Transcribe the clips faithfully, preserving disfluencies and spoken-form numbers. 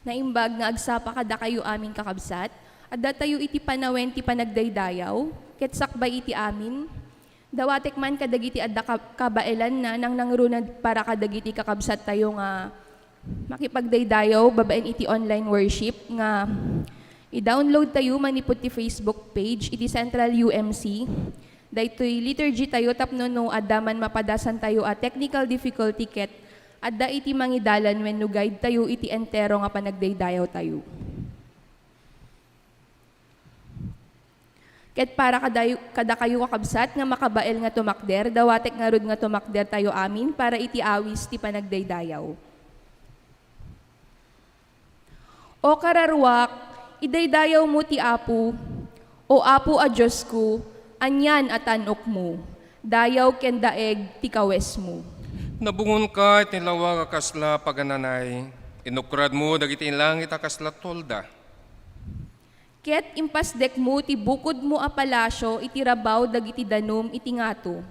Naimbag nga agsapa kadakayo amin, kakabsat. Addatayo iti panawen ti panagdaydayaw, ket sakbay iti amin, dawatek man kadagiti adda ka-, kabaelanna nangnangruna para kadagiti kakabsattayo nga makipagdaydayaw babaen iti online worship nga i-download tayo manipud ti Facebook page iti Central U M C. Daytoy liturgy tayo tapno no adda man mapadasan tayo a technical difficulty ket adda iti mangidalan wenno guide tayo iti entero nga panagdaydayaw tayo. Ket para kadayo-, kadakayo, kakabsat, nga makabael nga tumakder, dawatek ngarud nga tumakder tayo amin para iti awis ti panagdaydayaw. O kararuak, idaydayawmo ti Apo. O Apo a Diosko, anian a tan-okmo, dayaw ken daeg ti kawesmo. Nabungonka iti lawag a kasla pagananay, inukradmo dagiti langit a kasla tolda. Ket impasdekmo ti bukodmo a palasio iti rabaw dagiti danum iti ngato.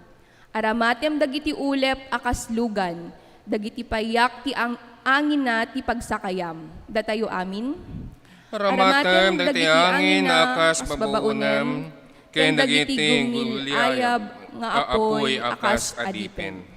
Aramatem dagiti ulep a kas lugan, dagiti payak ti ang-, angina ti pagsakayam. Datayo amin. Aramatem dagiti angin a kas babaonem, ken dagiti gumil-ayab nga apuy a kas adipen.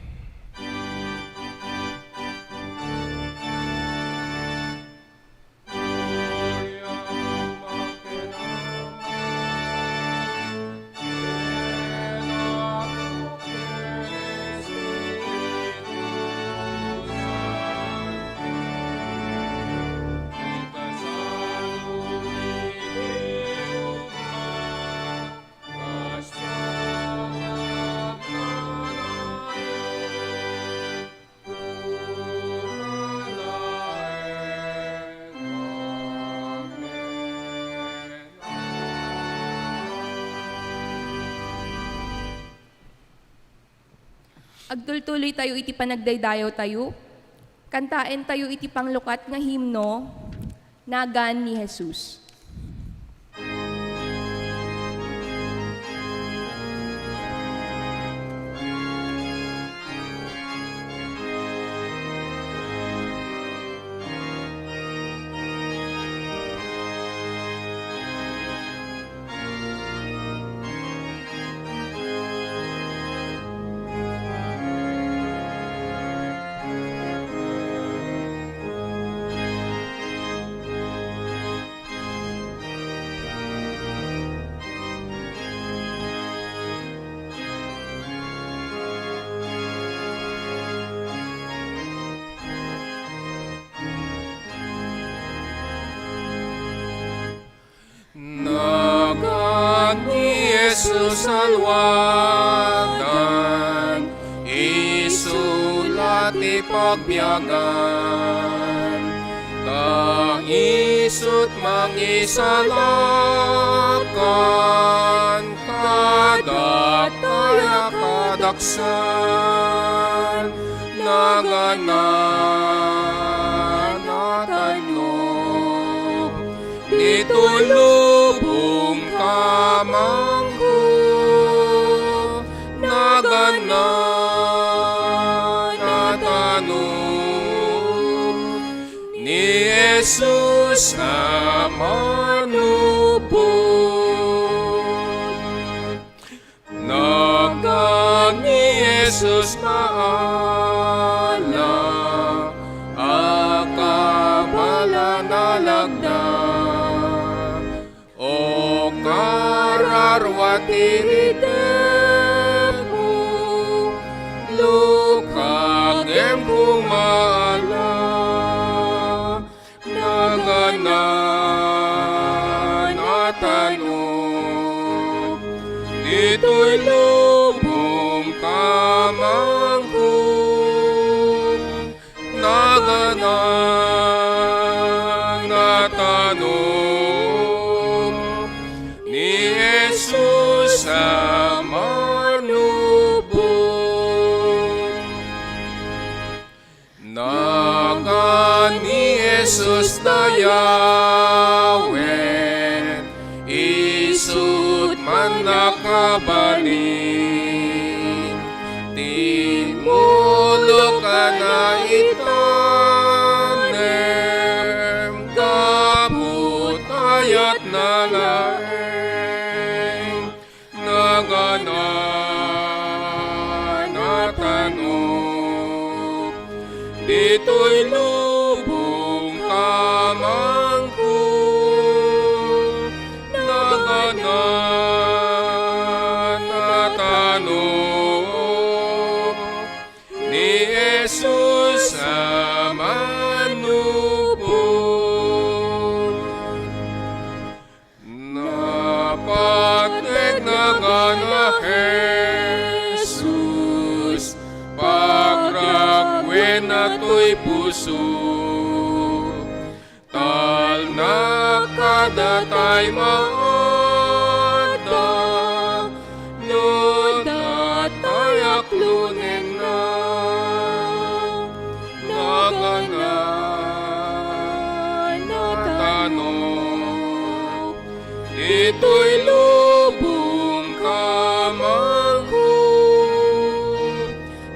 Agtultuloy tayo iti panagdaydayaw tayo. Kantaen tayo iti panglukat nga himno, Nagan ni Jesus. Nagan ni Jesus a luadan, isu la ti pagbiagan. Ta isut' mangisalakan, kada dayta a kadaksan, nagana a tanok. Ditoy lubong kamangko, nagana a tanok ni Jesus a manubod. Nagan ni Jesus maala a kabaelan a lagda. O kararua ti itedmo, Luka, aggapu maala. Nagana a tanok ditoy lubong kamangko, nagana a tanok ni Jesus a manubod. Nagan ni Jesus dayawen, isut' man a kabalin. Timmulok a naitanem, kayatna laeng, naganana tano. Ditoy lubong kamangko, naganana tano. Ni Jesus a manupon. Napateg naganana Jesus, pagraguen toy puso. Talna kadatay maadda, no datay aklonenna, naganana tano. Ditoy lubong kamangko,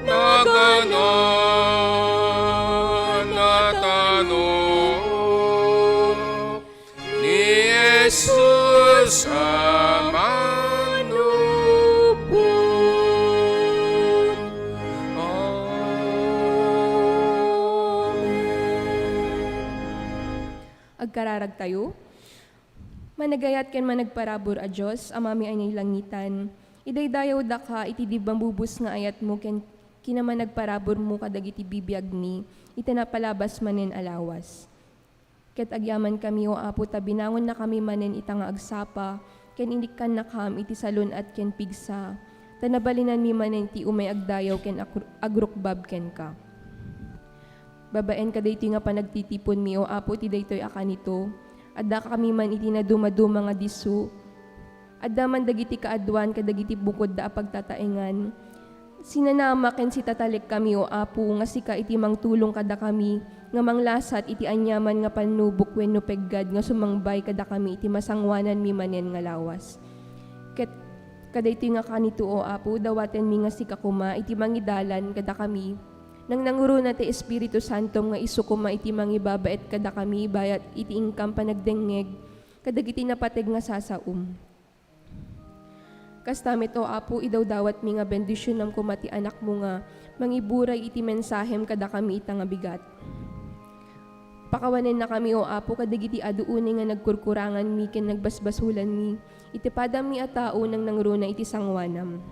naganana tano. Ni Jesus a manupon. Amen. Agkararagtayo. Managayat ken managparabur a Dios, Amami a nailangitan, idaydayawdaka iti di mabubos nga ayatmo ken kinamanagparaburmo kadagiti bibiagmi iti napalabas manen a lawas. Ket agyamankami, O Apo, ta binangonnakami manen ita nga agsapa, ken inikkannakam iti salun-at ken pigsa, ta nabalinanmi manen ti umay agdayaw ken agru-, agrukbab kenka. Babaen kadaytoy nga panagtitiponmi, O Apo, ti daytoy a kanito, addakami man iti nadumaduma nga disso. Adda man dagiti kaaduan kadagiti bukodda a pagtataengan. Sinanama ken sitatalekkami, O Apo, nga sika iti mangtulong kadakami nga manglasat iti aniaman nga pannubok wenno peggad nga sumangbay kadakami iti masangoananmi manen nga lawas. Ket kadaytoy nga kanito, O Apo, dawatenmi nga sika koma iti mangidalan kadakami. Nangnangruna ti Espiritu Santom nga isu koma iti mangibabaet kadakami bayat iti inkam panagdengngeg kadagiti napateg nga sasaom. Kasta met, O Apo, idawdawatmi nga bendisionam koma ti anakmo nga mangiburay iti mensahem kadakami ita nga bigat. Pakawanennakami, O Apo, kadagiti adu unay nga nagkurkuranganmi ken nagbasbasolanmi iti padammi a tao nangnangruna iti sangoanam.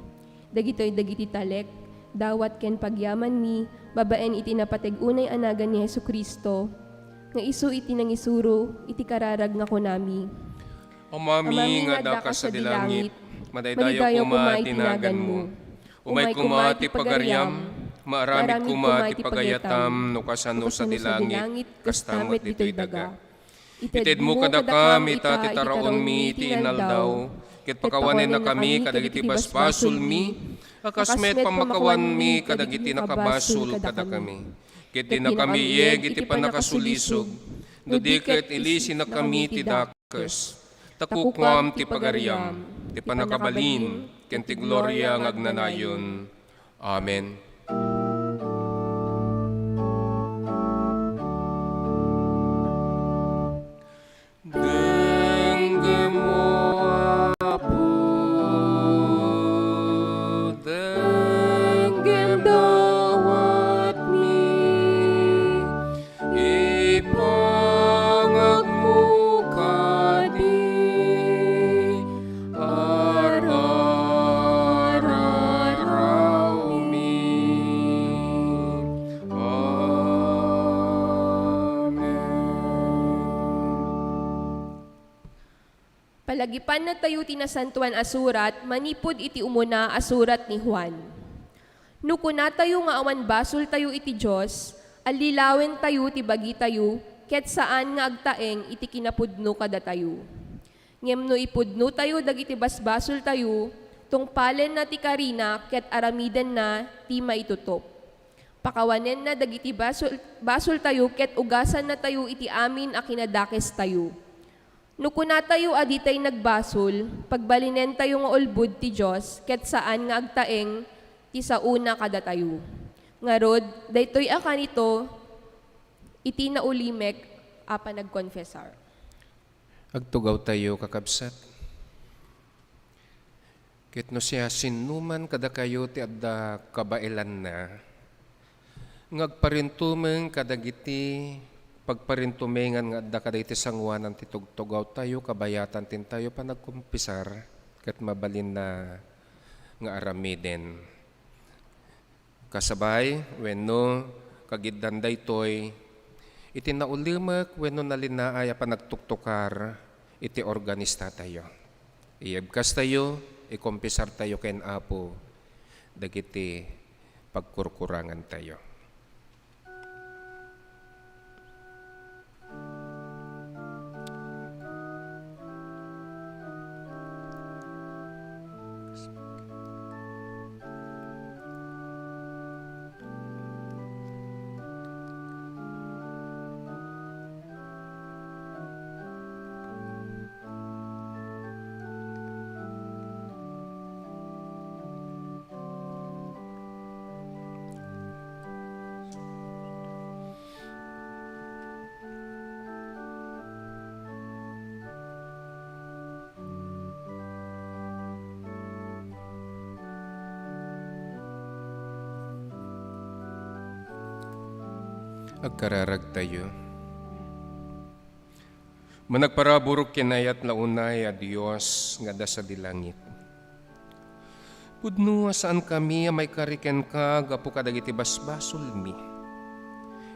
Dagitoy dagiti talek, dawat ken pagyamanmi babaen iti napateg unay a nagan ni Jesu-Cristo, nga isu iti nangisuro iti kararag nga kunami, Amami nga addaka sadi langit, madaydayaw koma ti naganmo. Umay koma ti pagariam, maaramid koma ti pagayatam no kasano sadi langit, kasta met ditoy daga. Itedmo kadakami ita ti taraonmi iti inaldaw, ket pakawanennakami kadagiti basbasolmi, a kas met pammakawanmi kadagiti nakabasol kadakami. Ket dinakami iyeg iti pannakasulisog, no di ket ilisinakami ti dakes. Ta kukuam ti pagariam, ti pannakabalin, ken ti gloria nga agnanayon. Amen. Denggem, O Apo, denggem dawatmi, ipangagmo kadi, arararawmi. Amen. Palagipannatayo ti Nasantoan a Surat manipud iti umuna a surat ni Juan. No kunatayo nga awan basoltayo iti Dios, allilawentayo ti bagitayo ket saan nga agtaeng iti kinapudno kadatayo. Ngem no ipudnotayo dagiti basbasoltayo, tungpalenna ti karina ket aramidenna ti maitutup. Pakawanenna dagiti basol-, basoltayo ket ugasannatayo iti amin a kinadakestayo. No kunatayo a ditay nagbasol, pagbalinentayo nga ulbod ti Dios ket saan nga agtaeng ti saona kadatayo. Ngarud, daytoy a kanito iti naulimek a panagkonfesar. Agtugawtayo, kakabsat. Ket no siasinoman kadakayo ti adda kabaelanna nga agparintumeng kadagiti pagparintumengan nga adda kadagiti sangoanan ti tugtugawtayo, kabayatan ti intayo panagkumpisar, ket mabalinna nga aramiden. Kasabay wenno kagiddan daytoy iti naulimek wenno nalinaay a panagtuktukar iti organistatayo. Iyebkastayo, ikumpisartayo ken Apo dagiti pagkurkurangantayo. Agkararagtayo. Managparabur ken ayat la unay a Dios nga adda sadi langit. Pudno a saankami a maikari kenka gapu kadagiti basbasolmi.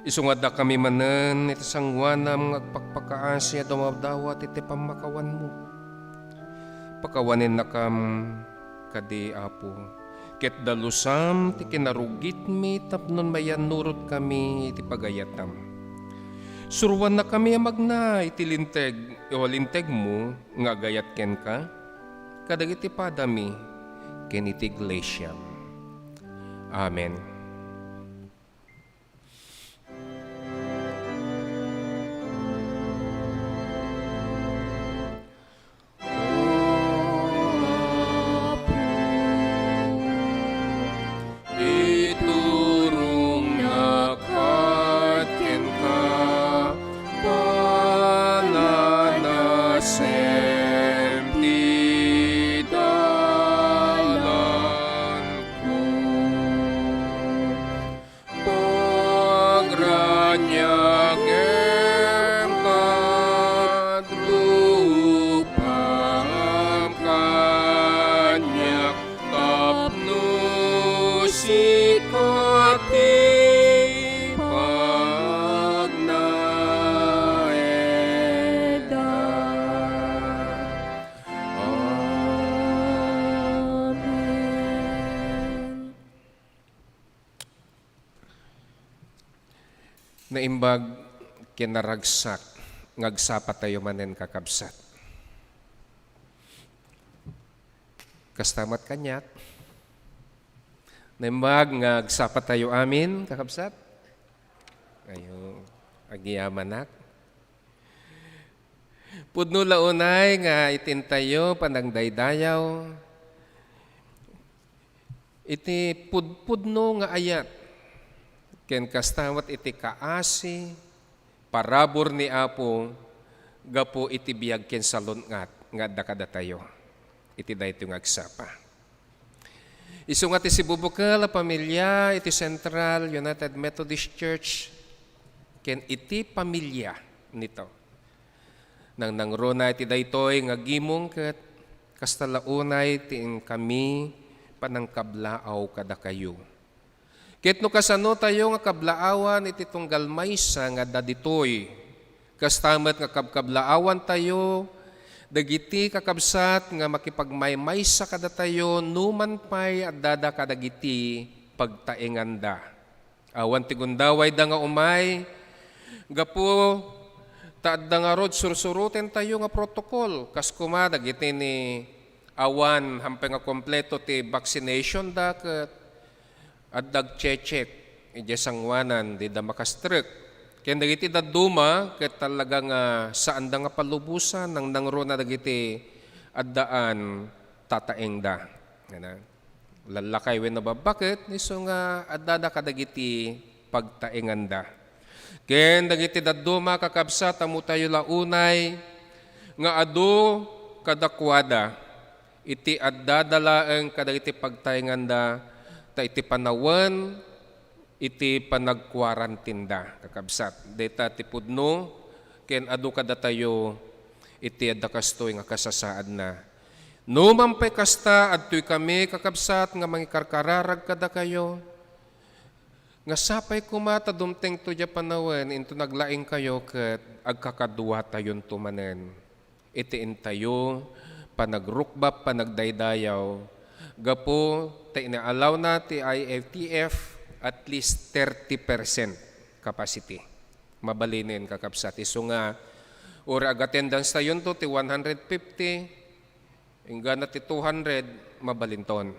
Isu nga addakami manen iti sangoanam nga agpakpakaasi a dumadawat iti pammakawanmo. Pakawanennakam kadi, Apo, ket dalusam ti kinarugitmi tapno mayanurotkami iti pagayatam. Suroannakami a magna iti linteg, o lintegmo nga agayat kenka, kadagiti padami, ken iti iglesiam. Amen. Iturongnak kenka, palanasem ti dalanko. Pagraniagem kad rupam kaniak tapno sika ti pagnaedam. Amen. Naimbag ken naragsak nga agsapatayo manen, kakabsat. Kasta met kaniak. Naimbag nga agsapatayo amin, kakabsat. Ayo, agyamanak. Pudno la unay nga itintayo panagdaydayaw iti pudpudno nga ayat, ken kasta met iti kaasi, parabur ni Apo gapu iti biag ken salun-at nga adda kadatayo iti daytoy nga agsapa. Isu nga ti sibubukel a pamilia iti Central United Methodist Church ken iti pamilia nito. Nangnangruna iti daytoy nga gimong ket kasta la unay ti inkami panangkablaaw kadakayo. Ket no kasanotayo nga kablaawan iti tunggal maysa nga adda ditoy, kasta met nga kabkablaawantayo dagiti kakabsat nga makipagmaymaysa kadatayo numan pay addada kadagiti pagtaenganda. Awan ti gundawayda nga umay gapu ta adda ngarud sursurotentayo nga protocol, kas koma dagiti ni awan hampay nga kompleto ti vaccination da ket adda agche-check idiay sangoanan, dida makastrek. Ken dagiti dadduma ket talaga nga saanda nga palubosan, nangnangruna dagiti addaan tataengda. Ngana, lallakay wenno babbaket, isu nga addada kadagiti pagtaenganda. Ken dagiti dadduma, kakabsat, ammotayo la unay nga adu kadakuada iti addada laeng kadagiti pagtaenganda, ta iti panawen iti panagkuarantinda, kakabsat. Dayta ti pudno ken adu kadatayo iti adda kastoy nga kasasaadna. Numan pay kasta, adtoy kami, kakabsat, nga mangikarkararag kadakayo, nga sapay koma ta dumtengto diay panawen inton aglaingkayo ket agkakaduatayonto manen iti intayo panagrukbab, panagdaydayaw, gapu ta inaalawna ti I A T F at least thirty percent capacity. Mabalinen, kakabsat, isu nga uray ag-attendance tayonto ti one hundred fifty, inggana ti two hundred, mabalinton.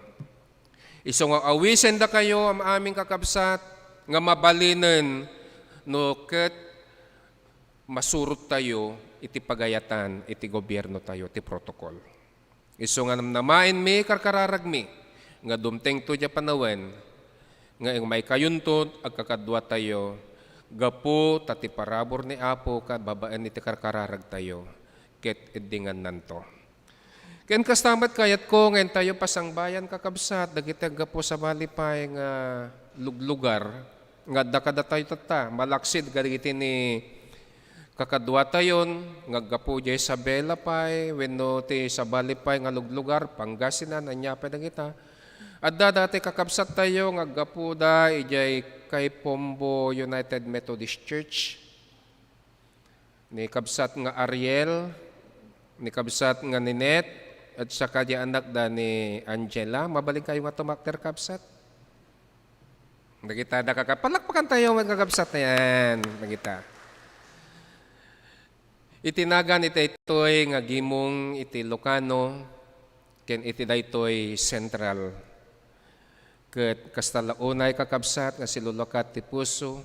Isu nga awisendakayo, am-amin, kakabsat, nga mabalinen no ket masurottayo iti pagayatan iti gobiernotayo ti protocol. Isu nga namnamaenmi, karkararagmi, nga dumtengto diay panawen nga imaykayonto agkakaduatayo gapu ta ti parabur ni Apo ket babaen iti karkararagtayo ket iddingannanto. Ken kasta met, kayatko nga intayo pasangbayan, kakabsat, dagiti aggapu sabali pay nga luglugar nga adda kadatayo tatta, malaksid kadagiti ni kakaduatayon nga aggapu idiay Isabela pay wenno ti sabali pay nga luglugar, Pangasinan, ania pay dagita. Adda dagiti kakabsattayo nga aggapuda idiay Kaipombo United Methodist Church. Ni kabsat nga Ariel, ni kabsat nga Ninette, at saka di anakda ni Angela. Mabalinkayo nga tumakder, kabsat? Dagita da kaka-, palakpakantayo met nga kabsat na yan. Dagita. Iti nagan iti daytoy nga gimong iti Ilocano ken iti daytoy Central. Ket kasta la unay, kakabsat, nga silulukat ti puso,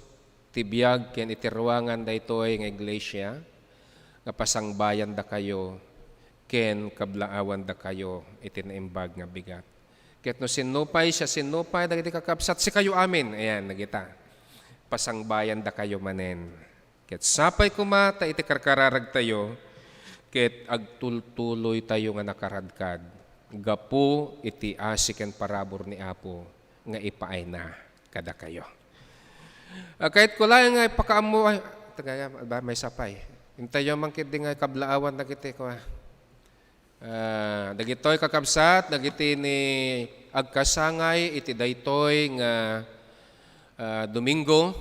ti biag ken iti ruangan daytoy nga iglesia, nga pasangbayandakayo ken kablaawandakayo iti naimbag nga bigat. Ket no sinno pay, siasino pay dagiti kakabsat, sikayo amin, ayan, dagita. Pasangbayandakayo manen. Ket sapay koma ta iti karkararagtayo, ket agtultuloytayo nga nakaradkad gapu iti asi ken parabur ni Apo nga ipaayna kadakayo. Ah, kayatko laeng nga ipakaammo, ay, tagaya, ba, may sapay. Intayo man ketdi nga kablaawan dagiti, kua, ah, dagitoy, kakabsat, dagiti ni agkasangay iti daytoy nga, ah, Domingo,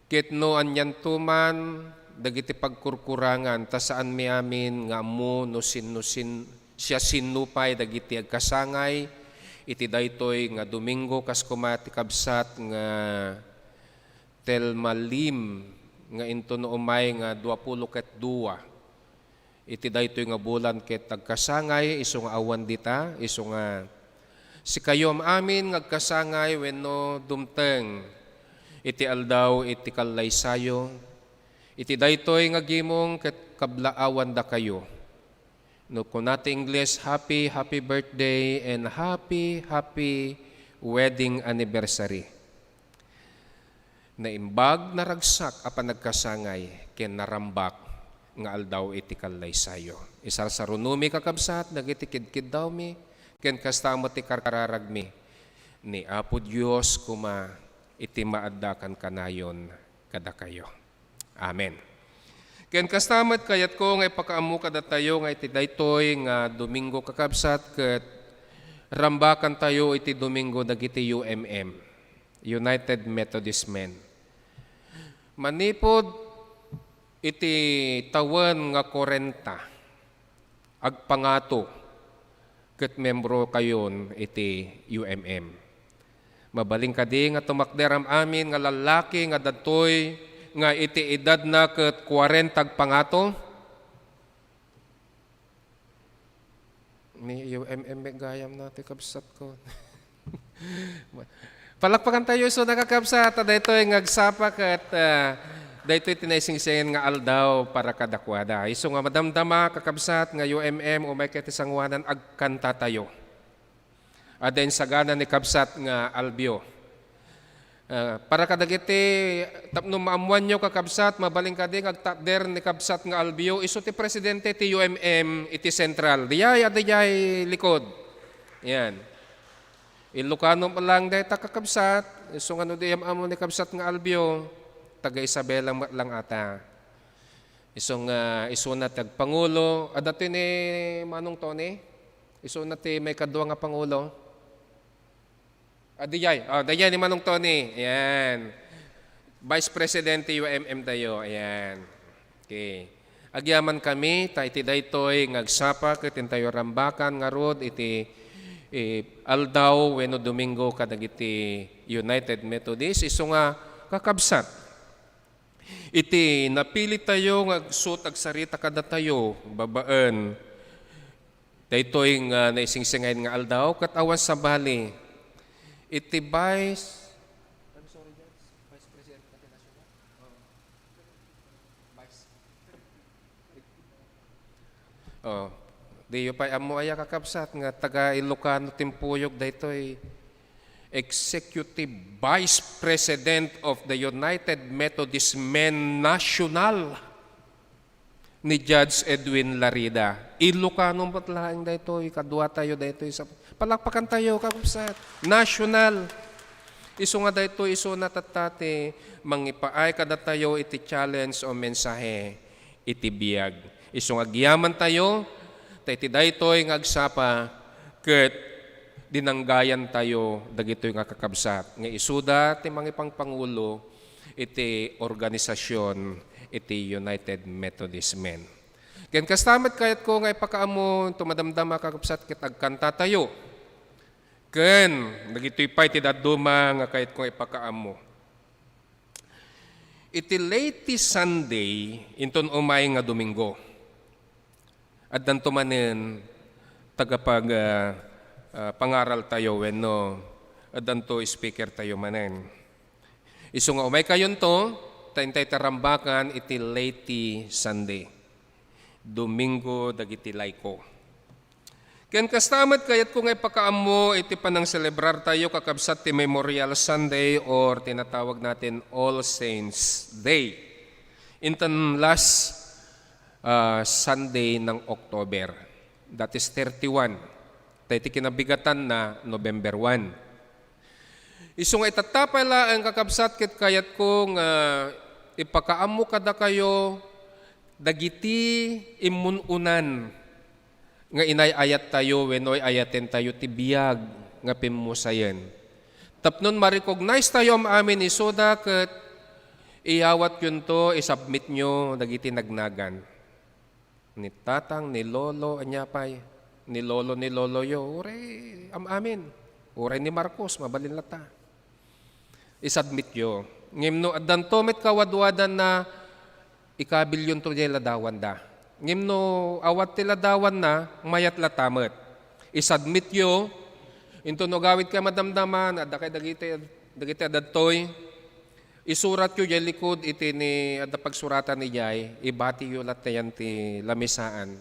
ket no anianto man dagiti pagkurkurangan, ta saanmi amin nga ammo no sinno sin-, siasino pay dagiti agkasangay iti daytoy nga Domingo, kas koma ti kabsat nga Telma Lim nga inton no umay nga duapulo ket dua iti daytoy nga bulan ket agkasangay, isu nga awan dita, isu nga sikayo am-amin nga agkasangay wenno dumteng iti aldaw iti kallaysayo, iti daytoy nga gimong ket kablaawandakayo. No kuna ti Ingles, "Happy, happy birthday and happy, happy wedding anniversary." Naimbag, naragsak a panagkasangay ken narambak nga aldaw iti kallaysayo. Isarsarunomi, kakabsat, dagiti kidkiddawmi, ken kasta met ti karkararagmi. Ni Apo Dios koma iti maadda kankanayon kadakayo. Amen. Ken kasta met, kayatko nga ipakaammo kadatayo nga iti daytoy nga Domingo, kakabsat, ket rambakantayo iti Domingo dagiti U M M, United Methodist Men. Manipud iti tawen nga kuarenta, agpangato ket membrokayon iti U M M. Mabalin kadi nga tumakder am-amin nga lallaki nga datoy nga iti edadna ket kuarenta agpangato? Ni U M M met gayam na ti kabsatko. Palakpakantayo isu, kakabsat, ta daytoy nga agsapa ket, ah, daytoy ti naisingsingir nga aldaw para kadakuada. Isu nga madamdama, kakabsat, nga U M M, umay ket ti sangoanan, agkantatayo. Adda insagana ni kabsat nga Albio. Ah, para kadagiti tapno maammuanyo, kakabsat, mabalin kadi nga agtakder ni kabsat nga Albio, isu ti presidente ti U M M iti Central. Diay, a diay likod. Yan. Ilocano lang dayta, kakabsat. Isu nga no di am-ammo ni kabsat nga Albio, taga Isabela met lang ata. Isu nga, isuna ti agpangulo. Adda ti ni Manong Tony? Isuna ti maikadua nga pangulo? Ah, dayay. Ah, dayay ni Manong Tony. Ayan. Vice President ti U M M tayo. Ayan. Okay. Agyaman kami, ta iti daytoy nga agsapa ket intayo rambakan ngarud iti, eh, aldaw wenno Domingo kadagiti United Methodist. Isu nga kakabsat. Iti napili tayo nga agsut-, agsarita kadatayo babaen daytoy nga naisingsingay nga aldaw, ket awan sabali, iti Vice, I'm sorry, Judge. Vice President pati National? Oh. Vice. Oh, diyo pay ammo aya, kakabsat, nga taga Ilocano timpuyog daytoy, Executive Vice President of the United Methodist Men National, ni Judge Edwin Larida. Ilocano met laeng daytoy, kadua tayo daytoy sa, palakpakan tayo, kakabsat. National. Isu nga daytoy, isuna tatta ti mangipaay kadatayo iti challenge o mensahe iti biag. Isu nga agyaman tayo, ta iti daytoy nga agsapa, ket dinanggayan tayo dagitoy nga kakabsat, nga isuda ti mangipangpangulo iti organisasion iti United Methodist Men. Ken kasta met, kayatko nga ipakaammo, inton madamdama, kakabsat, ket agkanta tayo. Ken dagitoy pay ti dadduma nga kayatko nga ipakaammo. Iti late Sunday, inton umay nga Domingo, addanto manen tagapag-, ah, ah, pangaral tayo wenno addanto speaker tayo manen. Isu nga umay kayonto, ta intay ta rambakan iti late Sunday, Domingo dagiti Laiko. Ken kasta met, kayatko nga ipakaammo iti panangselebrar tayo, kakabsat, ti Memorial Sunday or tinatawag natin All Saints Day. Inton last, ah, Sunday ng October, that is thirty-one. Ta iti kinabigatan na November one. Isu nga itatta pay laeng, kakabsat, ket kayatko nga ipakaammo kadakayo dagiti immun-unan nga inay-ayattayo wenno ay-ayatentayo ti biag nga pimmusayen. Tapno ma-recognize tayo am-amin isuda ket iyawatyonto, isubmityo dagiti nagnagan. Ni tatang, ni lolo, ania pay? Ni lolo, ni loloyo, uray am-amin. Uray ni Marcos, mabalin latta. Isubmityo. Ngem no addanto met kawadwadanna, ikabillonto diay ladawanda. Ngem no awan ti ladawanna, mayat latta met. Isubmityo, inton no agawidkayo madamdama, adda kay dagiti, dagiti adadtoy, isuratyo diay likod iti ni adda pagsuratan idiay, ibatiyo latta yan ti lamisaan.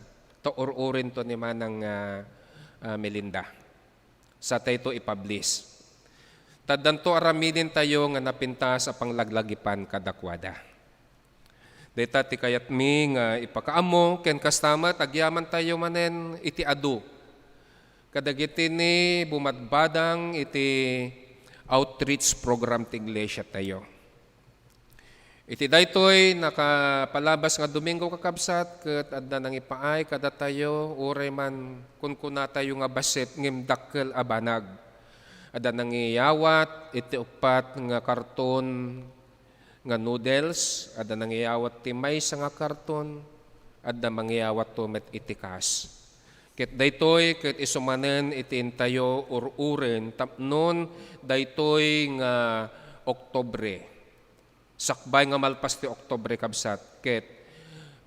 Ta ur-urinto ni Manang, ah, ah, Melinda. Sa tayo ipublish. Ta addanto aramidentayo nga napintas a panglaglagipan kadakuada. Dayta ti kayatmi nga ipakaammo, ken kasta met, agyamantayo manen iti adu kadagiti ni bumadbadang iti outreach program ti iglesiatayo. Iti daytoy nakapalabas nga Domingo, kakabsat, ket adda nangipaay kadatayo, uray man kunkunatayo nga bassit ngem dakkel a banag. Adda nangiyawat iti uppat nga karton nga noodles, adda nangiyawat ti maysa nga karton, adda mangiyawatto met iti kas. Ket daytoy ket isu manen iti intayo ur-uren tapnon daytoy nga Oktubre, sakbay nga malpas ti Oktubre, kabsat, ket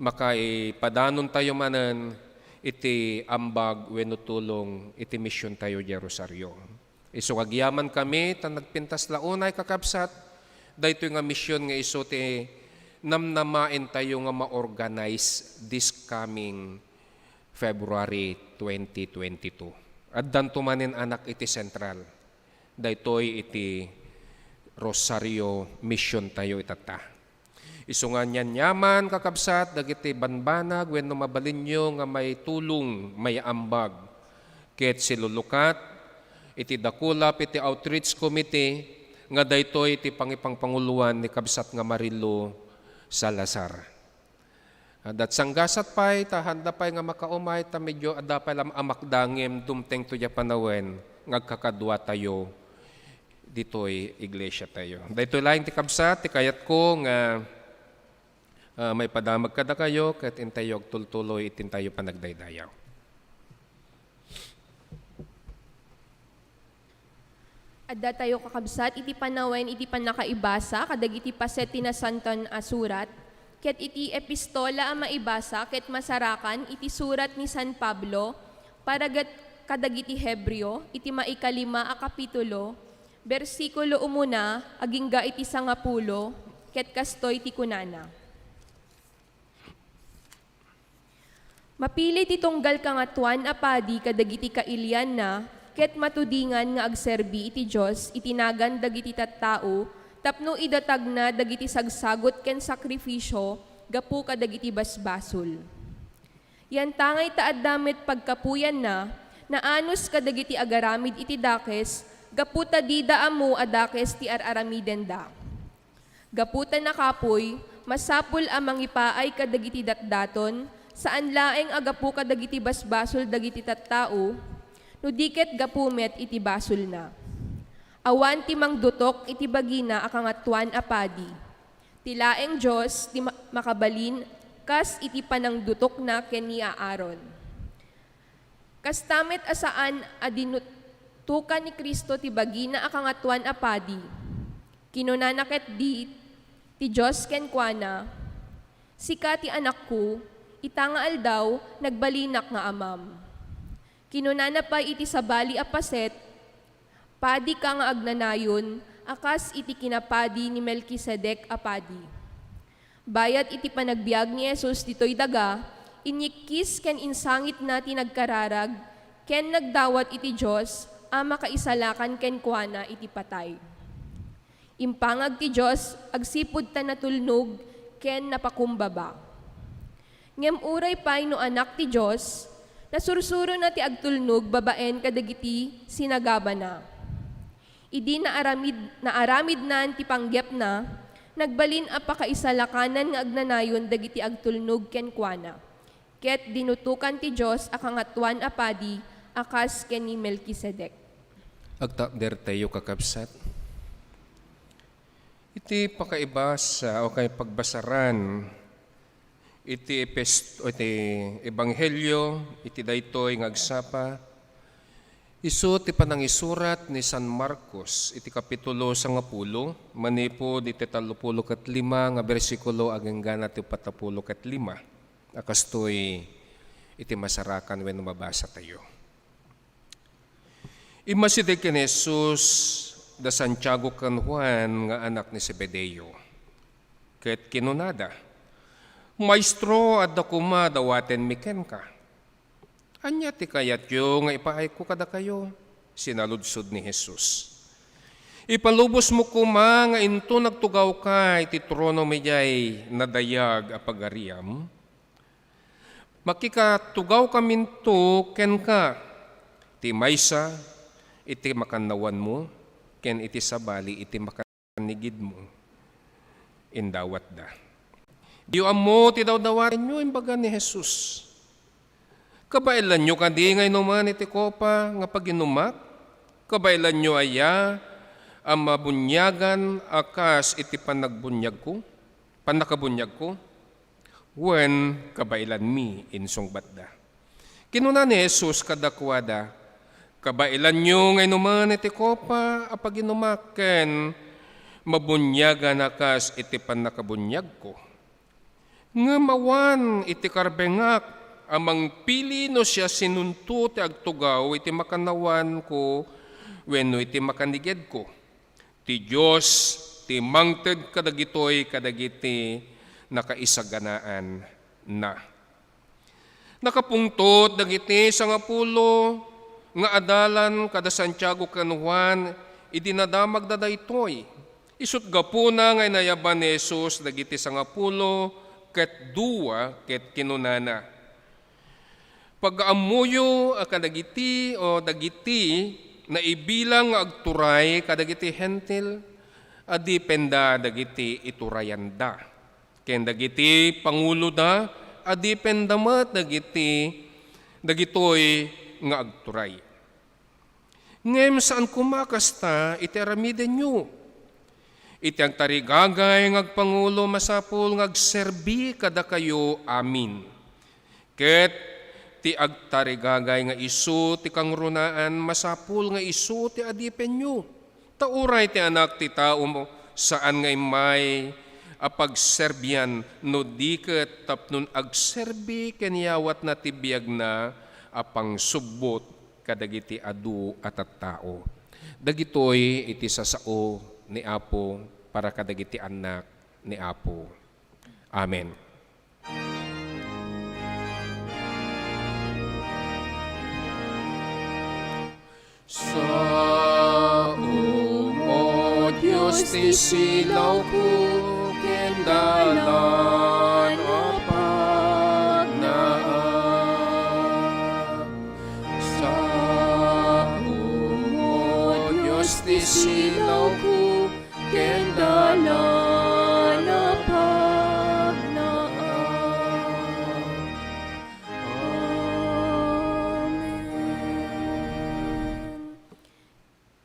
makaipadanontayo manen iti ambag wenno tulong iti misiontayo diay Rosario. Isu nga agyamankami ta nagpintas la unay, kakabsat, daytoy nga mision nga isu ti namnamaentayo nga ma-organize this coming February twenty twenty-two. Addanto manen anak iti Central. Daytoy iti Rosario Mission tayo itatta. Isu nga anian-, aniaman, kakabsat, dagiti banbanag wenno mabalinyo nga maitulong, maiambag, ket silulukat iti dakulap iti Outreach Committee nga daytoy ti pangipangpanguloan ni kabsat nga Marilo Salazar. Adda sanggasat pay, ta haanda pay nga makaumay, ta medyo adda pay la amakda ngem dumtengto diay panawen nga agkakaduatayo ditoy iglesiatayo. Daytoy laeng ti kabsat ti kayatko nga, ah, maipadamag kadakayo ket intayo agtultuloy iti intayo panagdaydayaw. Adda tayo, kakabsat, iti panawen iti pannakaibasa kadagiti paset ti Nasantoan a Surat, ket iti epistola a maibasa ket masarakan iti surat ni San Pablo para ket kadagiti Hebreo, iti maikalima a kapitulo, bersikulo umuna agingga iti sangapulo, ket kastoy ti kunana. Mapili ti tunggal kangatoan a padi kadagiti kailianna, ket matudingan nga agserbi iti Dios iti nagan dagiti tattao tapno idatagna dagiti sagsagut ken sakrifisio gapu kadagiti basbasol. Yantangay ta adda met pagkapuyanna, naanus kadagiti agaramid iti dakes gapu ta dida ammo a dakes ti ar-aramidenda. Gapu ta nakapuy, masapul a mangipaay kadagiti datdaton, saan laeng a gapu kadagiti basbasol dagiti tattao, no di ket gapu met iti basolna. Awan ti mangdutok iti bagina a kangatoan a padi. Ti laeng Dios ti ma-, makabalin kas iti panangdutokna ken ni Aaron. Kasta met a saan a dinutokan ni Cristo ti bagina a kangatoan a padi. Kinunana ketdi ti Dios kenkuana, "Sika ti Anakko, ita nga aldaw, nagbalinak nga Amam." Kinunana pay iti sabali a paset, "Padika nga agnanayon a kas iti kinapadi ni Melkisedec a padi." Bayat iti panagbiag ni Jesus ditoy daga, inyikkis ken insangitna ti nagkararag ken nagdawat iti Dios a makaisalakan kenkuana iti patay. Impangag ti Dios agsipud ta natulnog ken napakumbaba. Ngem uray pay no Anak ti Dios, nasursurona ti agtulnog babaen kadagiti sinagabana. Idi naaramid-, naaramidnan ti panggepna, nagbalin a pakaisalakanan nga agnanayon dagiti agtulnog kenkuana. Ket dinutokan ti Dios a kangatoan a padi a kas ken ni Melkisedec. Agtakdertayo, kakabsat. Iti pakaibasa o kay pagbasaran iti epis-, o iti ebanghelio iti daytoy nga agsapa, isu ti panangisurat ni San Marcos iti kapitulo sangapulo, manipud iti tallopulo ket lima nga bersikulo agingga ti upat a pulo ket lima, a kastoy iti masarakan wenno mabasatayo. Immasideg ken ni Jesus da Santiago ken Juan nga anak ni Zebedeo, ket kinunada, "Maestro, adda koma dawatenmi kenka." "Ania ti kayatyo nga ipaayko kadakayo?" sinaludsod ni Jesus. "Ipalubosmo koma nga inton agtugawka iti tronom idiay nadayag a pagariam. Makikatugawkaminto kenka, ti maysa iti makannawanmo, ken iti sabali iti makanigidmo." Indawatda. "Diyo ammo ti dawdawatenyo," imbaga ni Jesus. "Kabaelanyo kadi nga inuman iti kopa nga paginumak? Kabaelanyo aya a mabuniagan a kas iti panagbuniagko, pannakabuniagko?" "Wen, kabaelanmi," insungbatda. Kinuna ni Jesus kadakuada, "Kabaelanyo nga inuman iti kopa a paginumak ken mabuniagan a kas iti pannakabuniagko. Ngem awan iti karbengak a mangpili no siasinonto ti agtugaw iti makannawanko wenno iti makanigidko. Ti Dios ti mangted kadagitoy kadagiti nakaisaganaanna." Nakapungtot dagiti sangapulo nga adalan kada Santiago ken Juan idi nadamagda daytoy. Isut' gapuna nga inayaban ni Jesus dagiti sangapulo ket dua ket kinunana, "Pagaammoyo a kadagiti o dagiti naibilang nga agturay kadagiti Hentil, adipenda dagiti iturayanda, ken dagiti panguloda, adipenda met dagiti, dagitoy nga agturay." Ngem saan koma kasta iti aramidenyo. Iti agtarigagay nga agpangulo, masapul nga agserbi kadakayo amin. Ket ti agtarigagay nga isu ti kangrunaan, masapul nga isu ti adipenyo. Ta uray ti Anak ti Tao saan nga immay a pagserbian, no di ket tapnon agserbi ken iyawatna ti biagna a pangsubbot kadagiti adu a tattao. Dagitoy iti sasao ni Apo para kadagiti annak ni Apo. Amen. Saom, O Dios, ti silawko ken dalan a pagnaak. Saom, O Dios, ti silawko ken dalan a pagnaak. Amen.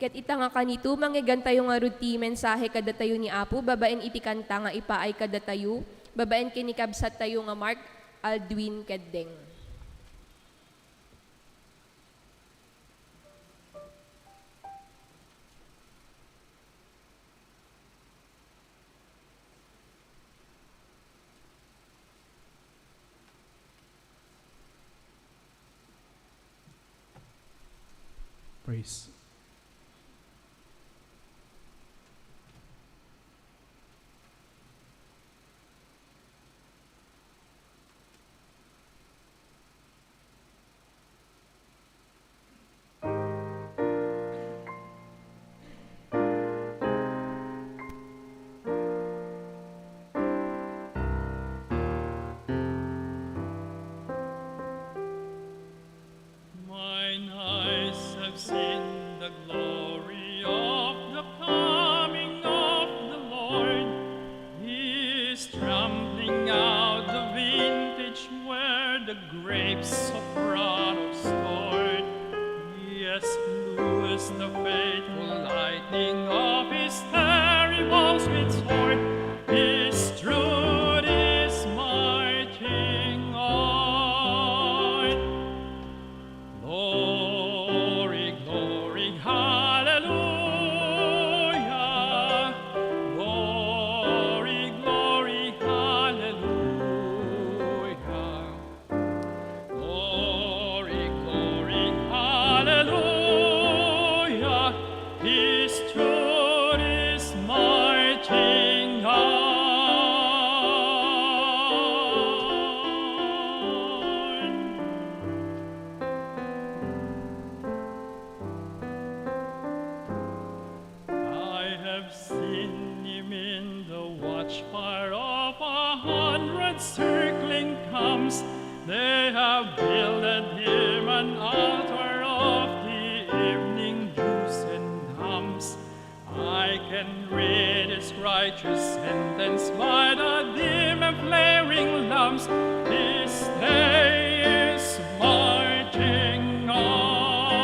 Ket ita nga kanito, mangngeggantayo ngarud ti mensahe kadatayo ni Apo babaen iti kanta nga ipaay kadatayo babaen ken ni kabsattayo nga Mark Aldwin Keddeng. Praise. Mine eyes have seen the glory of the coming of the Lord. He is trampling out the vintage where the grapes of wrath are stored. He has loosed the faithful lightning of his terrible swift sword. His truth is marching on. Glory, glory, hallelujah. Glory, glory, hallelujah. Glory, glory, hallelujah. His truth is marching on. I have seen him in the watchfire of a hundred circling camps. They have builded him an altar of the evening dews and lamps. I can read his righteous sentence by the dim and flaring lamps. His day is marching on.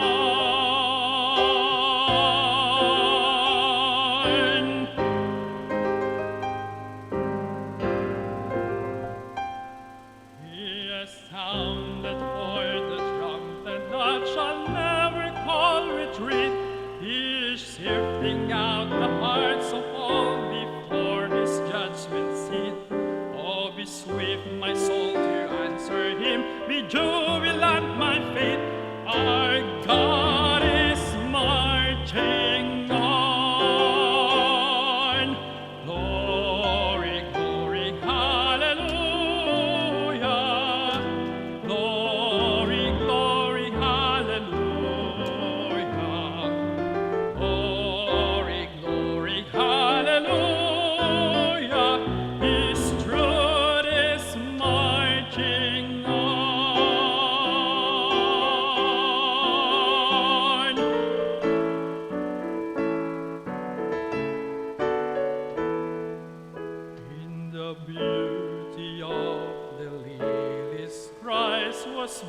He has sounded forth the trumpet that shall never call retreat. He is sifting out the hearts of all before his judgment seat. Oh, be swift, my soul, to answer him. Be jubilant, my faith. Our God is marching on. Glory, glory, hallelujah. Glory, glory, hallelujah. Glory, glory, hallelujah.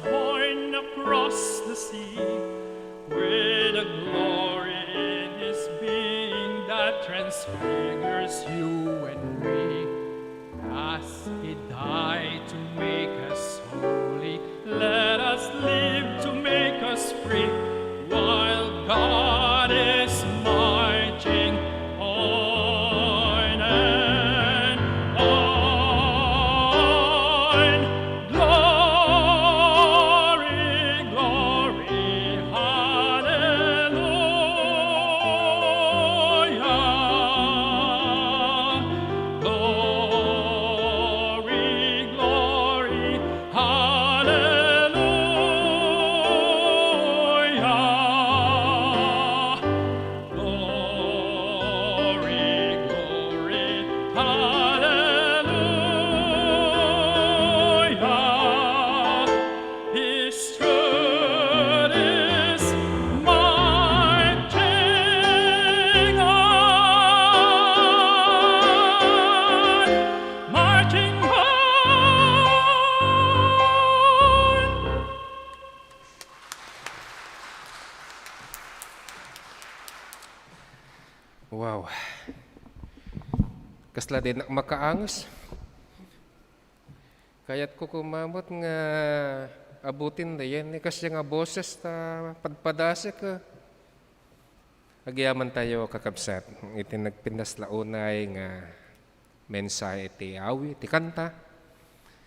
born across the sea, with a glory in his being that transfigures you and me. As he died to make us holy, let us live to make us free, while God is marching on and on. Glory, glory, hallelujah. Glory, glory, hallelujah. Glory, glory, hallelujah. His truth is marching on, marching on. Wow. Kasla dinak makaangus. Kayatko koma met nga abutin dayen ni kasdiay nga boses ta padpadasek. Agyamantayo, kakabsat, iti nagpintas la unay nga mensahe iti awit, iti kanta.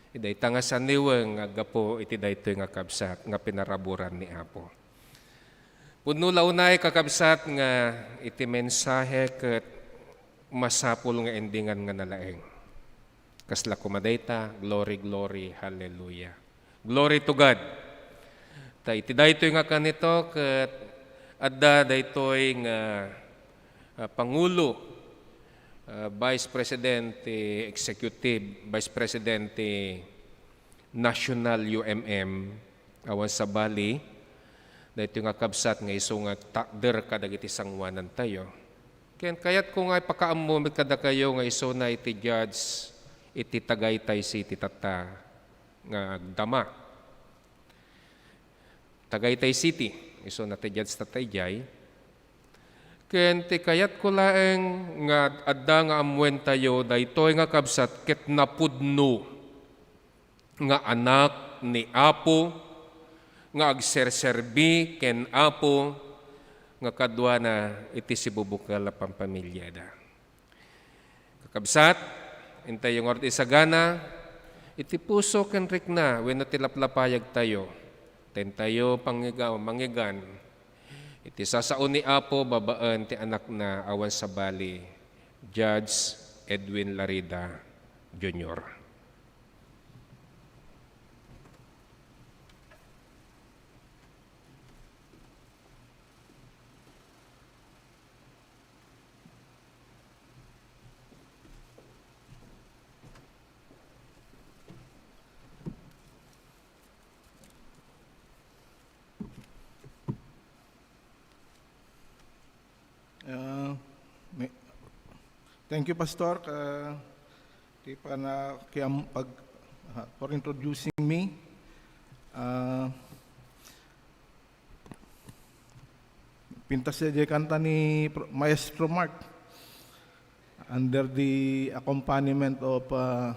Dayta nga saniweng nga aggapu iti daytoy nga kabsat nga pinaraburan ni Apo. Pudno la unay, kakabsat, nga iti mensahe ket masapul nga endingan nga nalaeng. Kasla koma dayta, glory, glory, hallelujah. Glory to God. Ta iti daytoy nga kanito ket adda daytoy nga, ah, pangulo, ah, Vice President ti Executive, Vice President ti National U M M, awan sabali, daytoy nga kabsat nga isu nga takder kadagiti sangoanantayo. Ken kayatko nga ipakaammo met kadakayo nga isuna iti judge iti Tagaytay City tatta nga agdama. Tagaytay City, isuna ti judge tatta idiay. Ken ti kayatko laeng nga adda nga ammoentayo, daytoy nga kabsat ket napudno nga anak ni Apo, nga agserserbi ken Apo, nga kaduana iti sibubukel a pampamiliada. Kakabsat, intayo ngarud isagana iti puso ken rikna wenno ti laplapayagtayo, ta intayo pangiga-, mangigan iti sasao ni Apo babaen ti Anakna awan sabali, Judge Edwin Larida Junior. Uh, may, thank you, Pastor, uh, ti pana-, kiam-, pag-, uh, for introducing me. Uh, Pintas daydiay kanta ni Pro-, Maestro Mark under the accompaniment of, uh,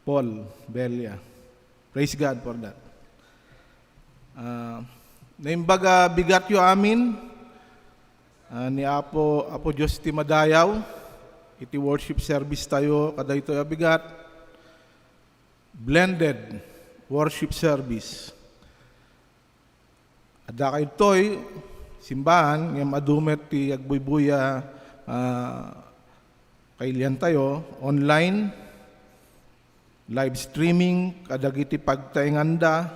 Paul Belia. Praise God for that. Uh, naimbag a bigatyo amin, uh, ni Apo, Apo Dios ti madayaw, iti worship service tayo, kadaytoy a bigat, blended worship service. Adda kaytoy simbahan, ngem adu met ti agbuybuya, ah, kailiantayo, online, live streaming, kadagiti pagtaenganda,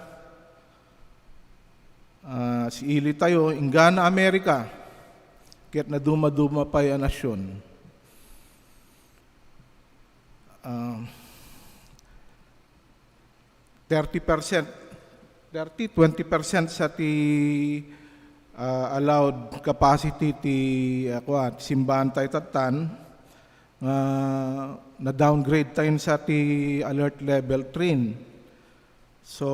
ah, siilitayo, inggana Amerika, ket naduma-duma pay a nasion. Ah, thirty percent, thirty, twenty percent sa ti, ah, allowed capacity ti, ah, kuan, simbahan tayo tattan, nga na-downgrade tayo sa ti alert level three. So,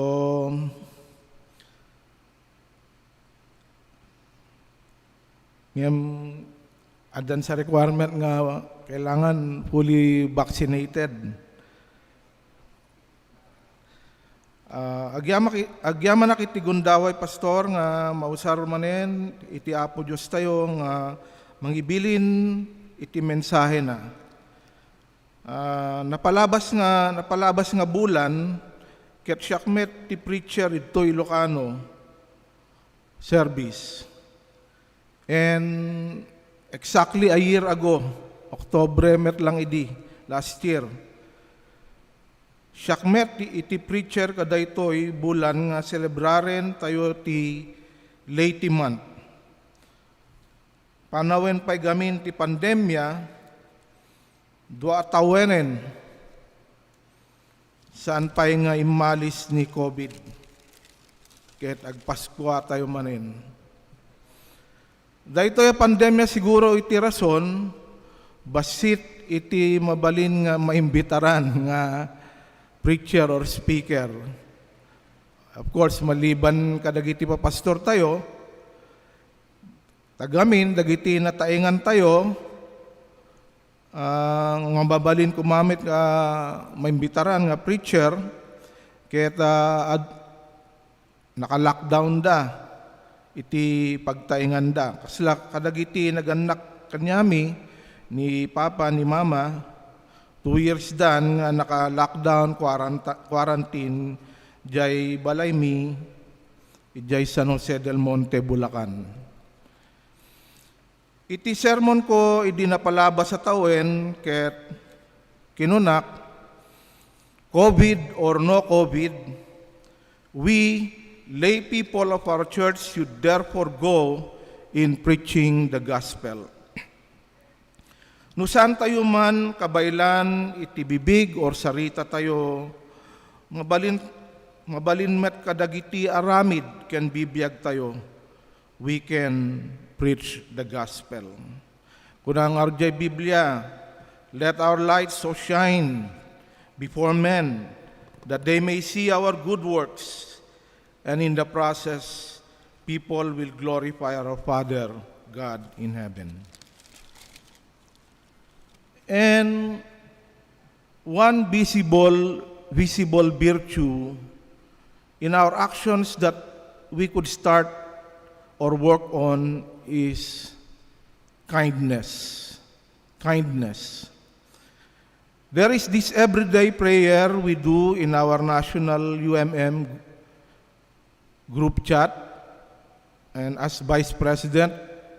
ngem addan sa requirement nga kailangan fully vaccinated. Ah, agyamak-, agyamanak iti gundaway, Pastor, nga mausar manen iti Apo Diostayo nga mangibilin iti mensahena. Ah, napalabas nga, napalabas nga bulan, ket siak met ti preacher ditoy Ilocano service. And exactly a year ago, Oktubre met lang idi, last year, siak met ti, iti preacher kadaytoy bulan nga selebraren tayo ti Leyte Month. Panawen pay gamin ti pandemia, dua a tawenen, saan pay nga immalis ni covid. Ket agpaskua tayo manen. Daytoy a pandemia siguro iti rason, bassit iti mabalin nga maimbitaran nga preacher or speaker. Of course, maliban kadagiti papastor tayo, tagamin dagiti nataengan tayo, ah, nga mabalin koma met nga maimbitaran nga preacher, ket, ah, ad-, naka-lockdown da iti pagtaenganda. Kasla kadagiti nagannak kaniami ni Papa, ni Mama, two years dan nga naka-lockdown, quaranta-, quarantine, jay balaymi, idiay San Jose del Monte, Bulacan. Iti sermonko idi napalabas a tawen ket kinunak, covid or no covid, we lay people of our church should therefore go in preaching the gospel. No saan tayo man kabaelan iti bibig or sarita tayo, mabalin, mabalin met kadagiti aramid ken bibiag tayo, we can preach the gospel. Kuna nga idiay Biblia, "Let our light so shine before men that they may see our good works, and in the process, people will glorify our Father God in heaven." And one visible, visible virtue in our actions that we could start or work on is kindness. Kindness. There is this everyday prayer we do in our national U M M group chat, and as Vice President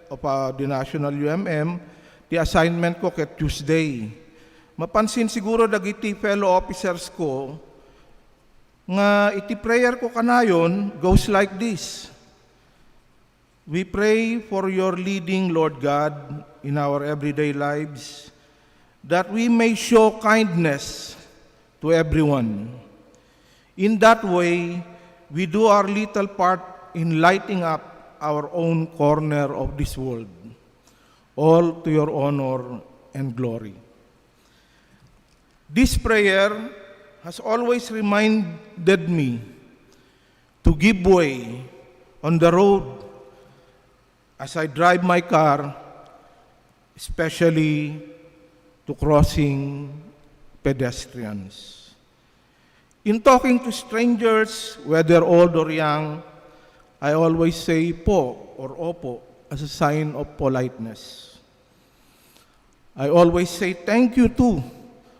of, uh, the National U M M, ti assignment ko ket Tuesday. Mapansin siguro dagiti fellow officers ko nga iti prayer ko kanayon goes like this. We pray for your leading, Lord God, in our everyday lives, that we may show kindness to everyone. In that way, we do our little part in lighting up our own corner of this world, all to your honor and glory. This prayer has always reminded me to give way on the road as I drive my car, especially to crossing pedestrians. In talking to strangers, whether old or young, I always say po or opo as a sign of politeness. I always say thank you too.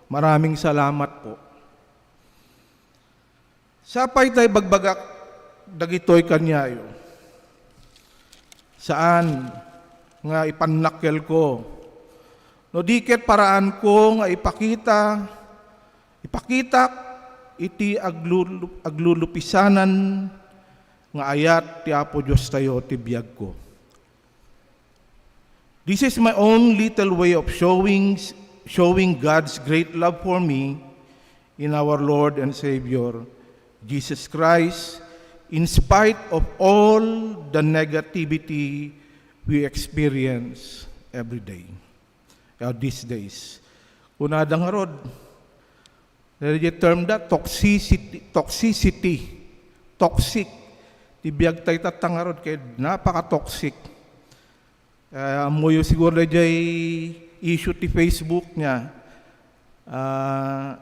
Maraming salamat po. Sapay tay bagbagak dagitoy kaniayo. Saan nga ipannakkelko. No di ket paraanko nga ipakita, ipakitak iti aglulu-, aglulupisanan nga ayat ti Apo Diostayo ti biagko. This is my own little way of showing, showing God's great love for me in our Lord and Savior, Jesus Christ, in spite of all the negativity we experience every day, uh, these days. Kunada ngarud, Daydiay term da, toxicity, toxicity, toxic. Ti biag tayo tatta ngarud, kay napaka-toxic. Ah, ammoyo siguro daydiay issue ti Facebook niya. Ah,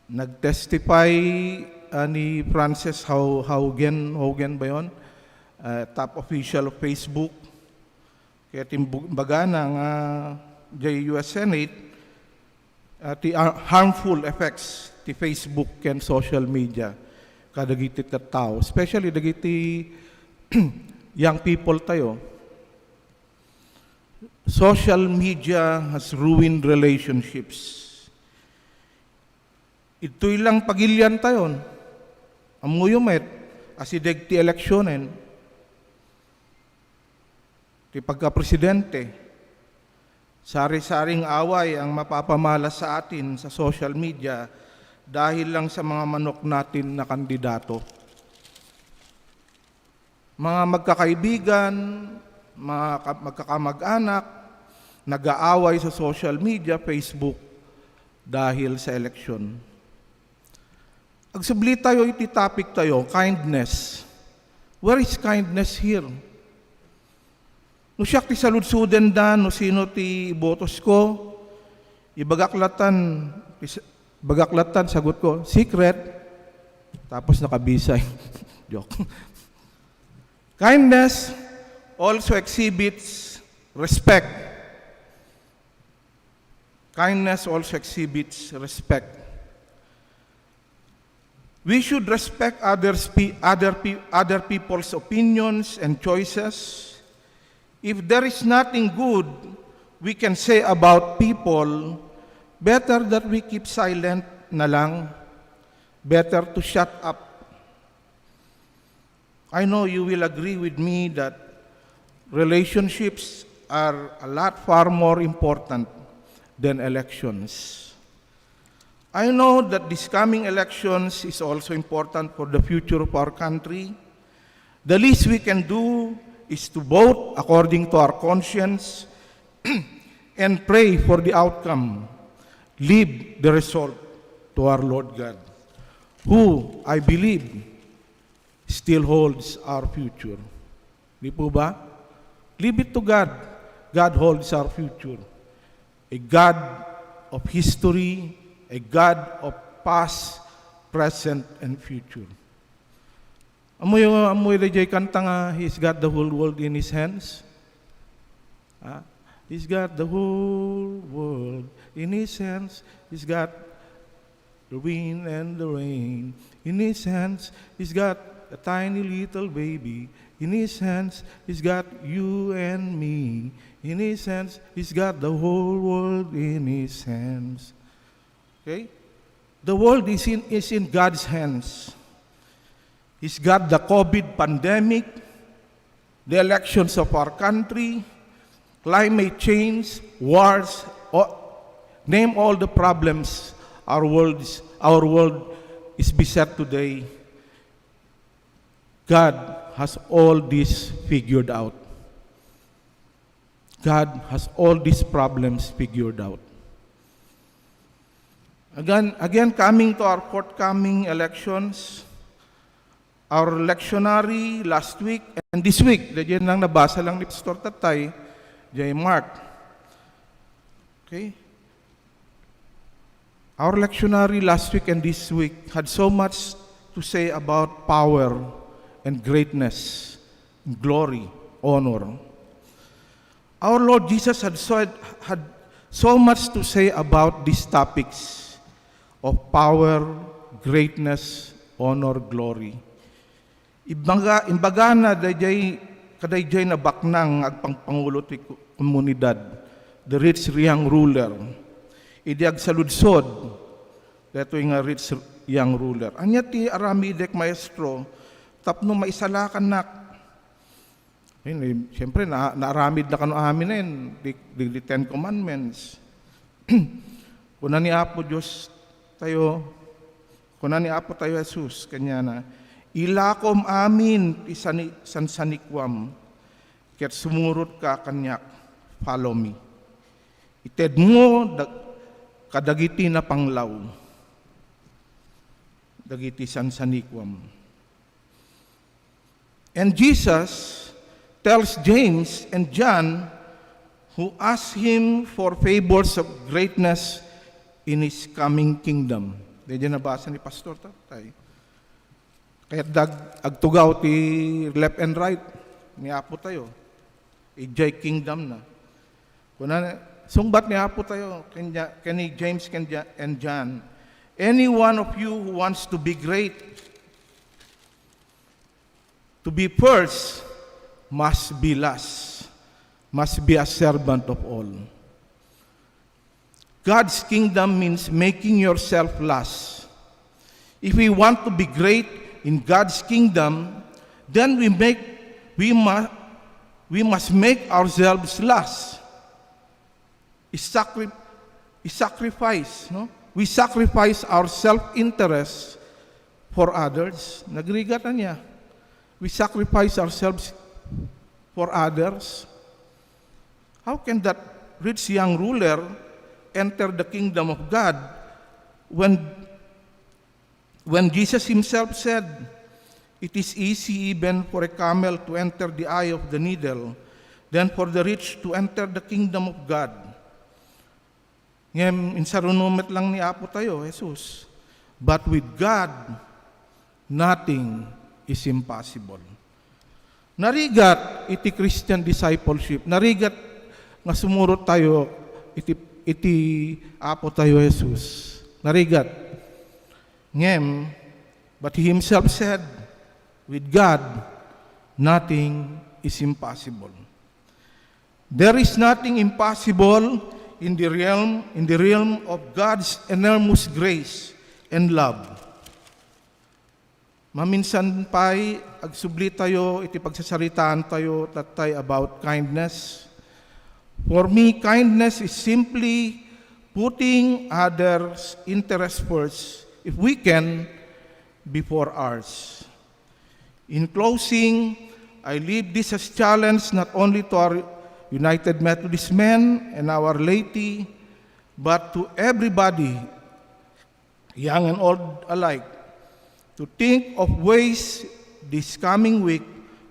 nag-testify, ah, ni Frances Hau-, Haugen, Haugen ba yun? Ah, top official of Facebook. Kaya timbug-, bagana nga jay U S Senate, ah, ti ar-, harmful effects ti Facebook ken social media kadagiti tattao, especially dagiti young people tayo. Social media has ruined relationships. Itoy lang pagilian tayon. Ammoyo met, asideg ti eleksionen, ti pagkapresidente, sari-saring away ang mapapamalas sa atin sa social media dahil lang sa mga manok natin na kandidato. Mga magkakaibigan, mga ka-, magkakamag-anak, nag-aaway sa social media, Facebook, dahil sa eleksyon. Agsubli tayo iti topic tayo, kindness. Where is kindness here? No siak ti saludsodenda, no sino ti ibotosko, ibagak latan, is-, ibagak latan, sagot ko, "Secret." Tapos nakabisay. Joke. Kindness also exhibits respect. Kindness also exhibits respect. We should respect others pe-, other pe-, other people's opinions and choices. If there is nothing good we can say about people, better that we keep silent na lang. Better to shut up. I know you will agree with me that relationships are a lot far more important than elections. I know that this coming elections is also important for the future of our country. The least we can do is to vote according to our conscience and pray for the outcome. Leave the result to our Lord God, who, I believe, still holds our future. Di po ba? Leave it to God. God holds our future. A God of history, a God of past, present, and future. Ammoyo, ammoyo daydiay kanta nga, "He's got the whole world in his hands." Ah, "He's got the whole world in his hands. He's got the wind and the rain in his hands. He's got a tiny little baby in his hands. He's got you and me in his hands. He's got the whole world in his hands." Okay? The world is in, is in God's hands. He's got the COVID pandemic, the elections of our country, climate change, wars, o-, name all the problems our world is, our world is beset today. God has all this figured out. God has all these problems figured out. Again, again, coming to our forthcoming elections, our lectionary last week and this week, daydiay lang nabasa lang ni Pastor Tatay, jay Mark. Okay? Our lectionary last week and this week had so much to say about power and greatness, glory, honor. Our Lord Jesus had so, had so much to say about these topics of power, greatness, honor, glory. Ibaga, imbagana daydiay, kadaydiay nabaknang nga agpangpangulo ti ko-, komunidad, the rich young ruler. Idi agsaludsod, daytoy nga rich young ruler, "Ania ti aramidek, Maestro, tapno maisalakannak?" Ayun, eh, siyempre, na-, naaramid na kano amin, eh, di, di, di Ten Commandments. Kuna ni Apo Dios tayo, kuna ni Apo tayo Jesus, kaniana, "Ilakom amin ti sani-, sansanikuam, ket sumurotka kaniak, follow me." Itedmo da-, kadagiti napanglaw. dagiti sansanikuam. And Jesus tells James and John, who asked him for favors of greatness in his coming kingdom. Daydi nabasa ni Pastor ta, tay. Kayat dag-, agtugaw ti left and right ni Apo tayo. Idiay kingdom na. Kuna, sungbat ni Apo tayo, kanya, kani James, kanya, and John, "Any one of you who wants to be great, to be first, must be last, must be a servant of all." God's kingdom means making yourself last. If we want to be great in God's kingdom, then we make, we mu-, we must make ourselves last. Is sacri-, is sacrifice, no? We sacrifice our self-interest for others. Nagrigat na niya. We sacrifice ourselves for others. How can that rich young ruler enter the kingdom of God when, when Jesus himself said, "It is easy even for a camel to enter the eye of the needle, than for the rich to enter the kingdom of God"? Ngem insaruno met lang ni Apo tayo, Jesus. But with God, nothing is impossible. Narigat iti Christian discipleship. Narigat nga sumurot tayo iti, iti Apo tayo, Jesus. Narigat. Ngem, but he himself said, "With God, nothing is impossible." There is nothing impossible in the realm, in the realm of God's enormous grace and love. Maminsan pay, agsubli tayo iti pagsasaritaan tayo tattay about kindness. For me, kindness is simply putting others' interests first, if we can, before ours. In closing, I leave this as challenge not only to our United Methodist men and our laity, but to everybody, young and old alike, to think of ways this coming week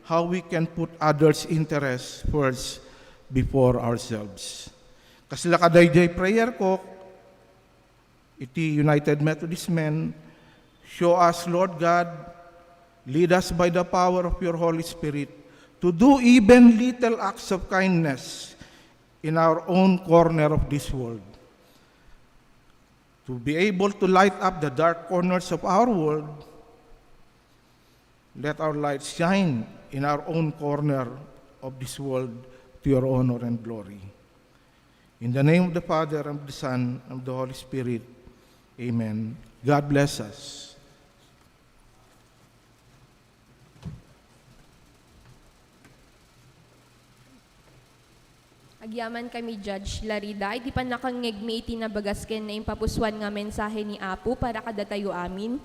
how we can put others' interests first before ourselves. Kasla kadaydiay prayer ko, iti United Methodist Men, show us, Lord God, lead us by the power of your Holy Spirit to do even little acts of kindness in our own corner of this world. To be able to light up the dark corners of our world, let our light shine in our own corner of this world to your honor and glory. In the name of the Father, and of the Son, and of the Holy Spirit. Amen. God bless us. Agyamankami, Judge Larida, iti pannakangngegmi iti nabagas ken naimpapusuan nga mensahe ni Apo para kadatayo amin.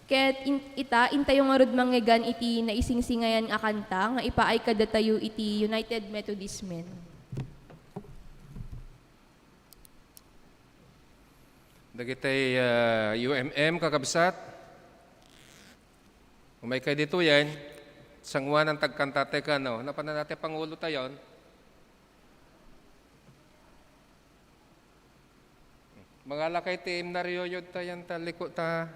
Ket in-, ita, intayo ngarud mangngeggan iti naisingsingayan a kanta nga ipaay kadatayo iti United Methodist Men. Dagitay, ah, U M M, kakabsat, umaykay ditoyen, sanguanan tagkantatay kano. Napanan dati pangulotayon. Mangalakay ti imnariyuyod tayan ta liko ta.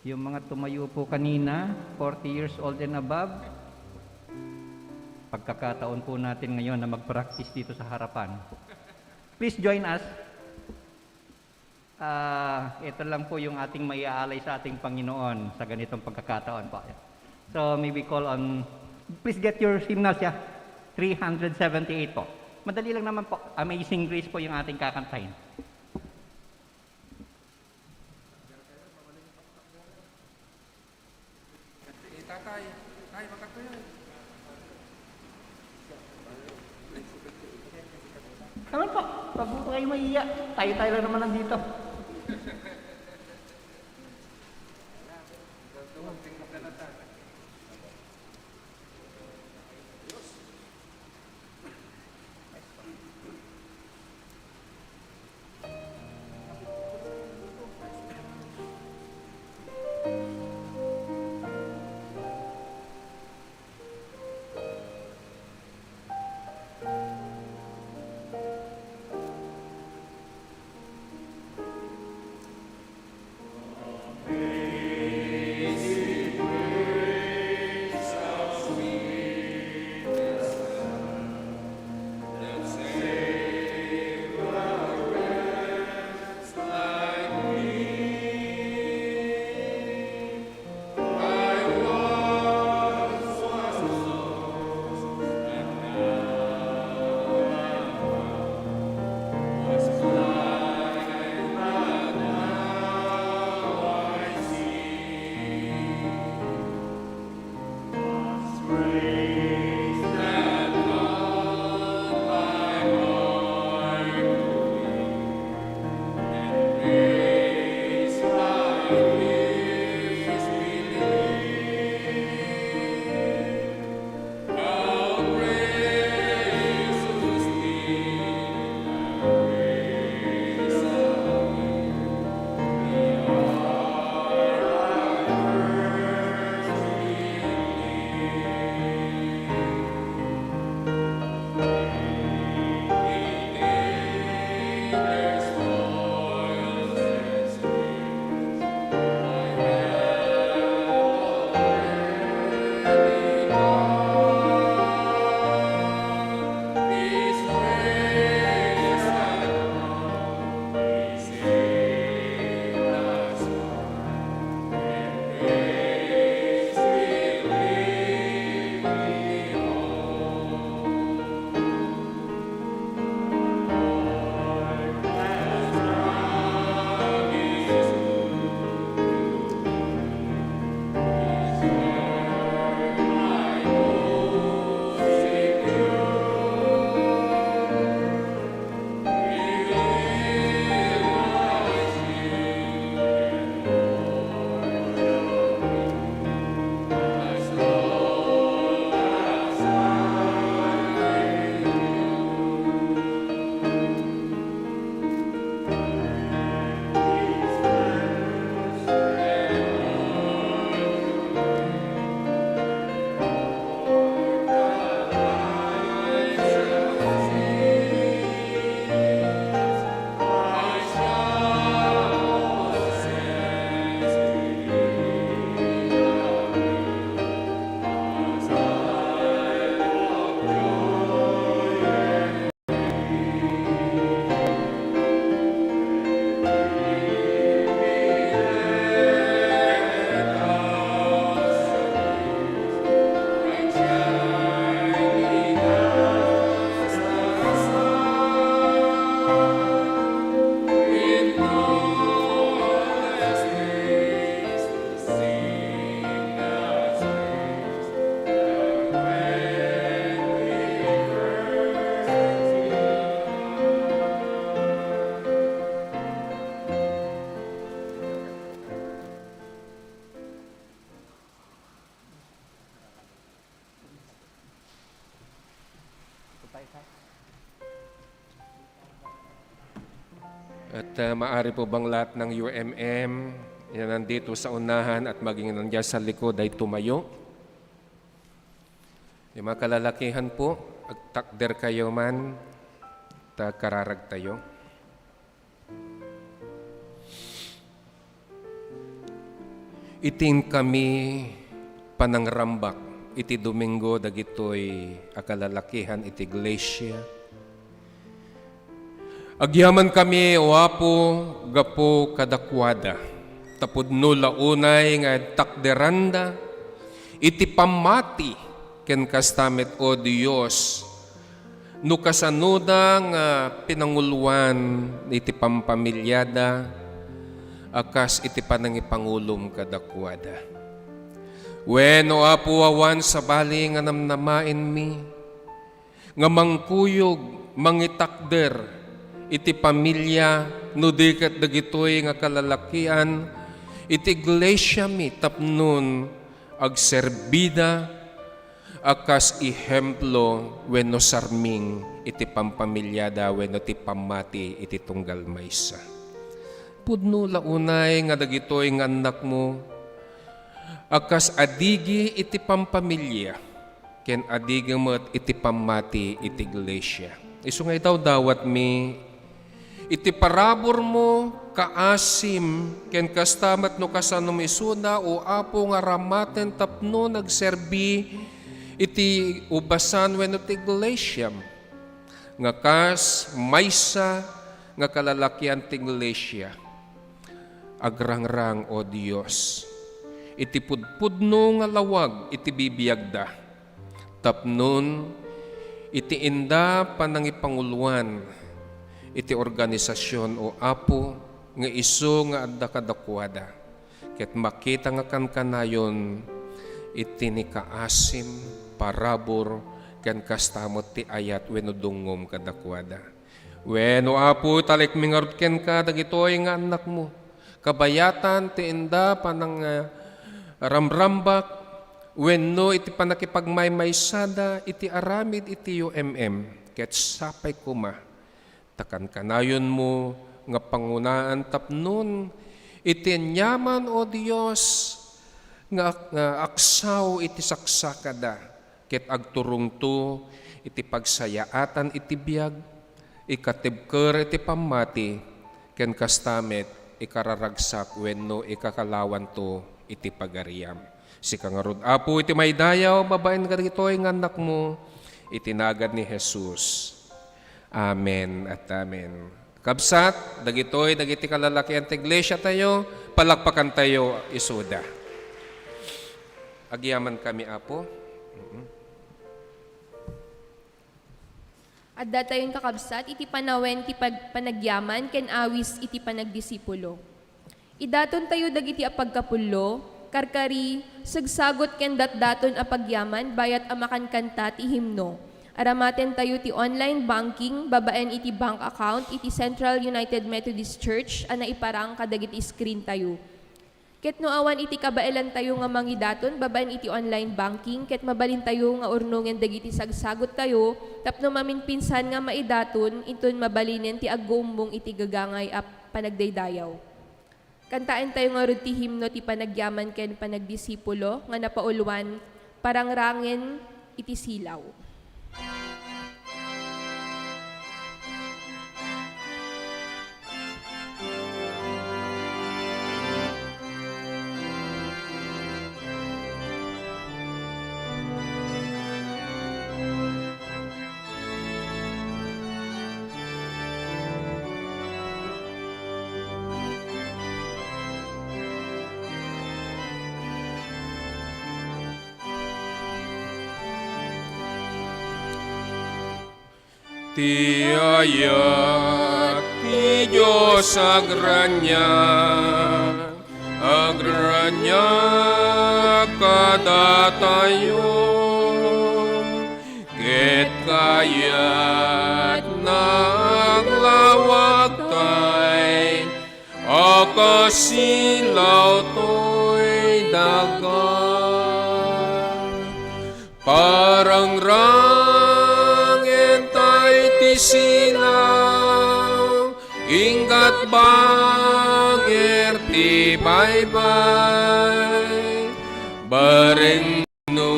Yung mga tumayo po kanina, forty years old and above, pagkakataon po natin ngayon na mag-practice dito sa harapan. Please join us. Ah, ito lang po yung ating maiaalay sa ating Panginoon sa ganitong pagkakataon po. So, may we call on, please get your hymnals, yeah? Three hundred seventy-eight po. Madali lang naman po. Amazing Grace po yung ating kakantahin. Eh, tatay, tay, makatuloy. Naman po, wag po kayo mahiya. Tayo-tayo lang naman nandito. At, ah, maari po bang lahat ng U M M na nandito sa unahan at maging nandiyan sa likod ay tumayo? Yung mga kalalakihan po, agtakder kayo man, ta kararag tayo. Iti inkami panangrambak iti Domingo dagitoy a kalalakian iti iglesia, agyamankami, O Apo, gapu kadakuada, ta pudno la unay nga intakderanda iti pammati ken kasta met, O Dios, no kasanoda nga pinanguloan iti pampamiliada a kas iti panangipangulom kadakuada. Wen, O Apo, awan sabali nga namnamaenmi nga mangkuyog, mangitakder iti pamilia no di ket dagitoy nga kalalakian iti iglesiami tapnon agserbida a kas ehemplo wenno sarming iti pampamiliada wenno ti pammati iti tunggal maysa. Pudno la unay nga dagitoy nga annakmo a kas adigi iti pampamilia ken adigi met iti pammati iti iglesia. Isu nga idawdawatmi iti paraburmo, kaasim, ken kasta met no kasano isuna, O Apo, nga aramaten tapno nagserbi iti ubasan wenno ti iglesiam, nga kas maysa nga kalalakian ti iglesia. Agrangrang, O Dios, iti pudpudno nga lawag iti bibiagda, tapnon iti inda panangipanguloan iti organisasion, O Apo, nga isu nga adda kadakuada, ket makita nga kankanayon iti ni kaasim, parabur, ken kasta met ti ayat wenno dungngom kadakuada. Wen, O Apo, talekmi ngarud kenka dagitoy nga annakmo. Kabayatan ti inda panang, ah, ramrambak wenno iti pannakipagmaymaysada iti aramid iti U M M, ket sapay koma ta kankanayonmo nga pangunaan tapnon iti aniaman, O Dios, nga, nga aksaw iti saksakada, ket agturongto iti pagsayaatan iti biag, ikatibker iti pammati, ken kasta met ikararagsak wenno ikakalawanto iti pagariam. Sika ngarud, Apo, iti maidayaw babaen kadagitoy nga annakmo, iti nagan ni Jesus. Amen at amen. Kabsat, dagitoy dagiti kalalakian ti iglesiatayo, palakpakantayo isuda. Agyamankami, Apo. Mm-mm. Addatayon, kakabsat, iti panawen ti pag-, panagyaman ken awis iti panagdisipulo. Idatontayo dagiti a pagkapullo, karkari, sagsagut ken datdaton a pagyaman bayat a makankanta ti himno. Aramatentayo ti online banking babaen iti bank account iti Central United Methodist Church a naiparang kadagiti screen tayo. Ket no awan iti kabaelantayo nga mangidaton babaen iti online banking, ket mabalintayo nga urnongen dagiti sagsaguttayo tapno maminpinsan nga maidaton inton mabalinen ti agguummong iti gagangay a panagdaydayaw. Kantaentayo ngarud ti himno ti panagyaman ken panagdisipulo nga napauluan, Parangrangen iti Silaw. Ti ayat ti Dios agraniag, agraniag kadatayo, ket kayatna aglawagtay a kas silaw toy daga. Parangrangentay ti silaw, inggat banger ti baybay. Bareng no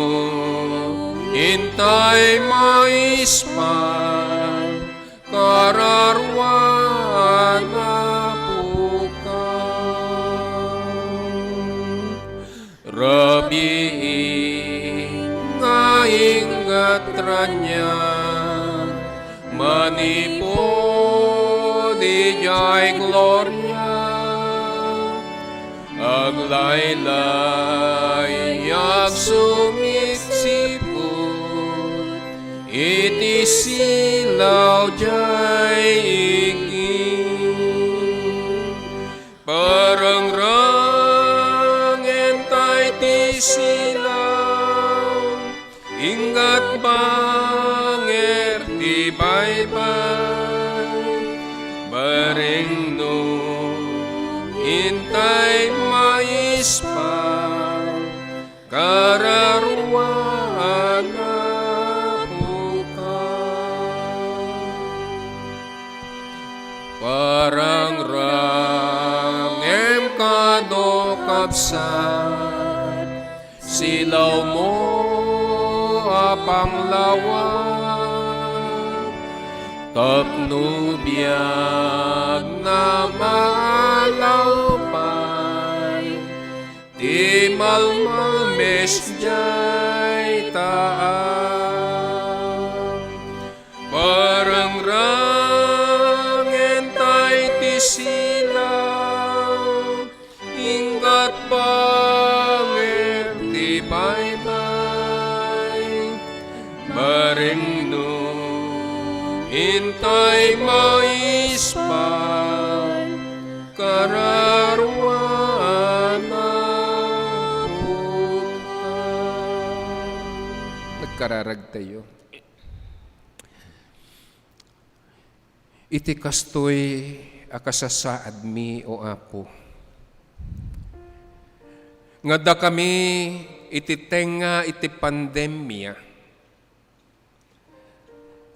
intay maispan, kararuan a pukaw. ket raniag manipud idiay gloria. Aglaylayak sumiksiput iti silaw diay igid. Parangrangenta iti silaw, inggat banger ti baybay. Bareng no intay maispal, kararuaanna buka. Parangrangem kano, kabsat, silawmo a panglawag, tapno biag na maalaw pay ti malmalmes diay taang. Parangrangenta iti silaw, inggat banger ti baybay. Bareng no intay maispal, kararuaanna buka. Nagkararagtayo. Iti kastoy a kasasaadmi, O Apo, nga addakami iti tengnga iti pandemia,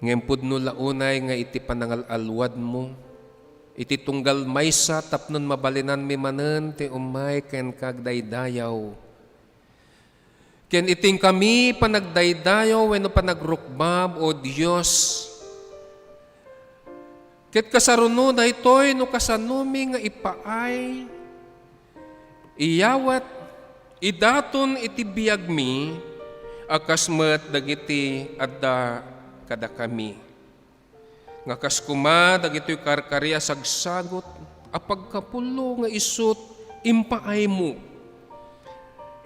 ngem pudno la unay nga iti panangal-alwadmo iti tunggal maysa tapnon mabalinanmi manen ti umay kenka agdaydayaw. Ken iti inkami panagdaydayaw wenno panagrukbab, O Dios, ket kasaruno daytoy no kasanomi nga ipaay, iyawat, idaton iti biagmi a kas met dagiti adda kadakami. Nga kas koma dagitoy karkari a sagsagut a pagkapullo nga isut' impaaymo,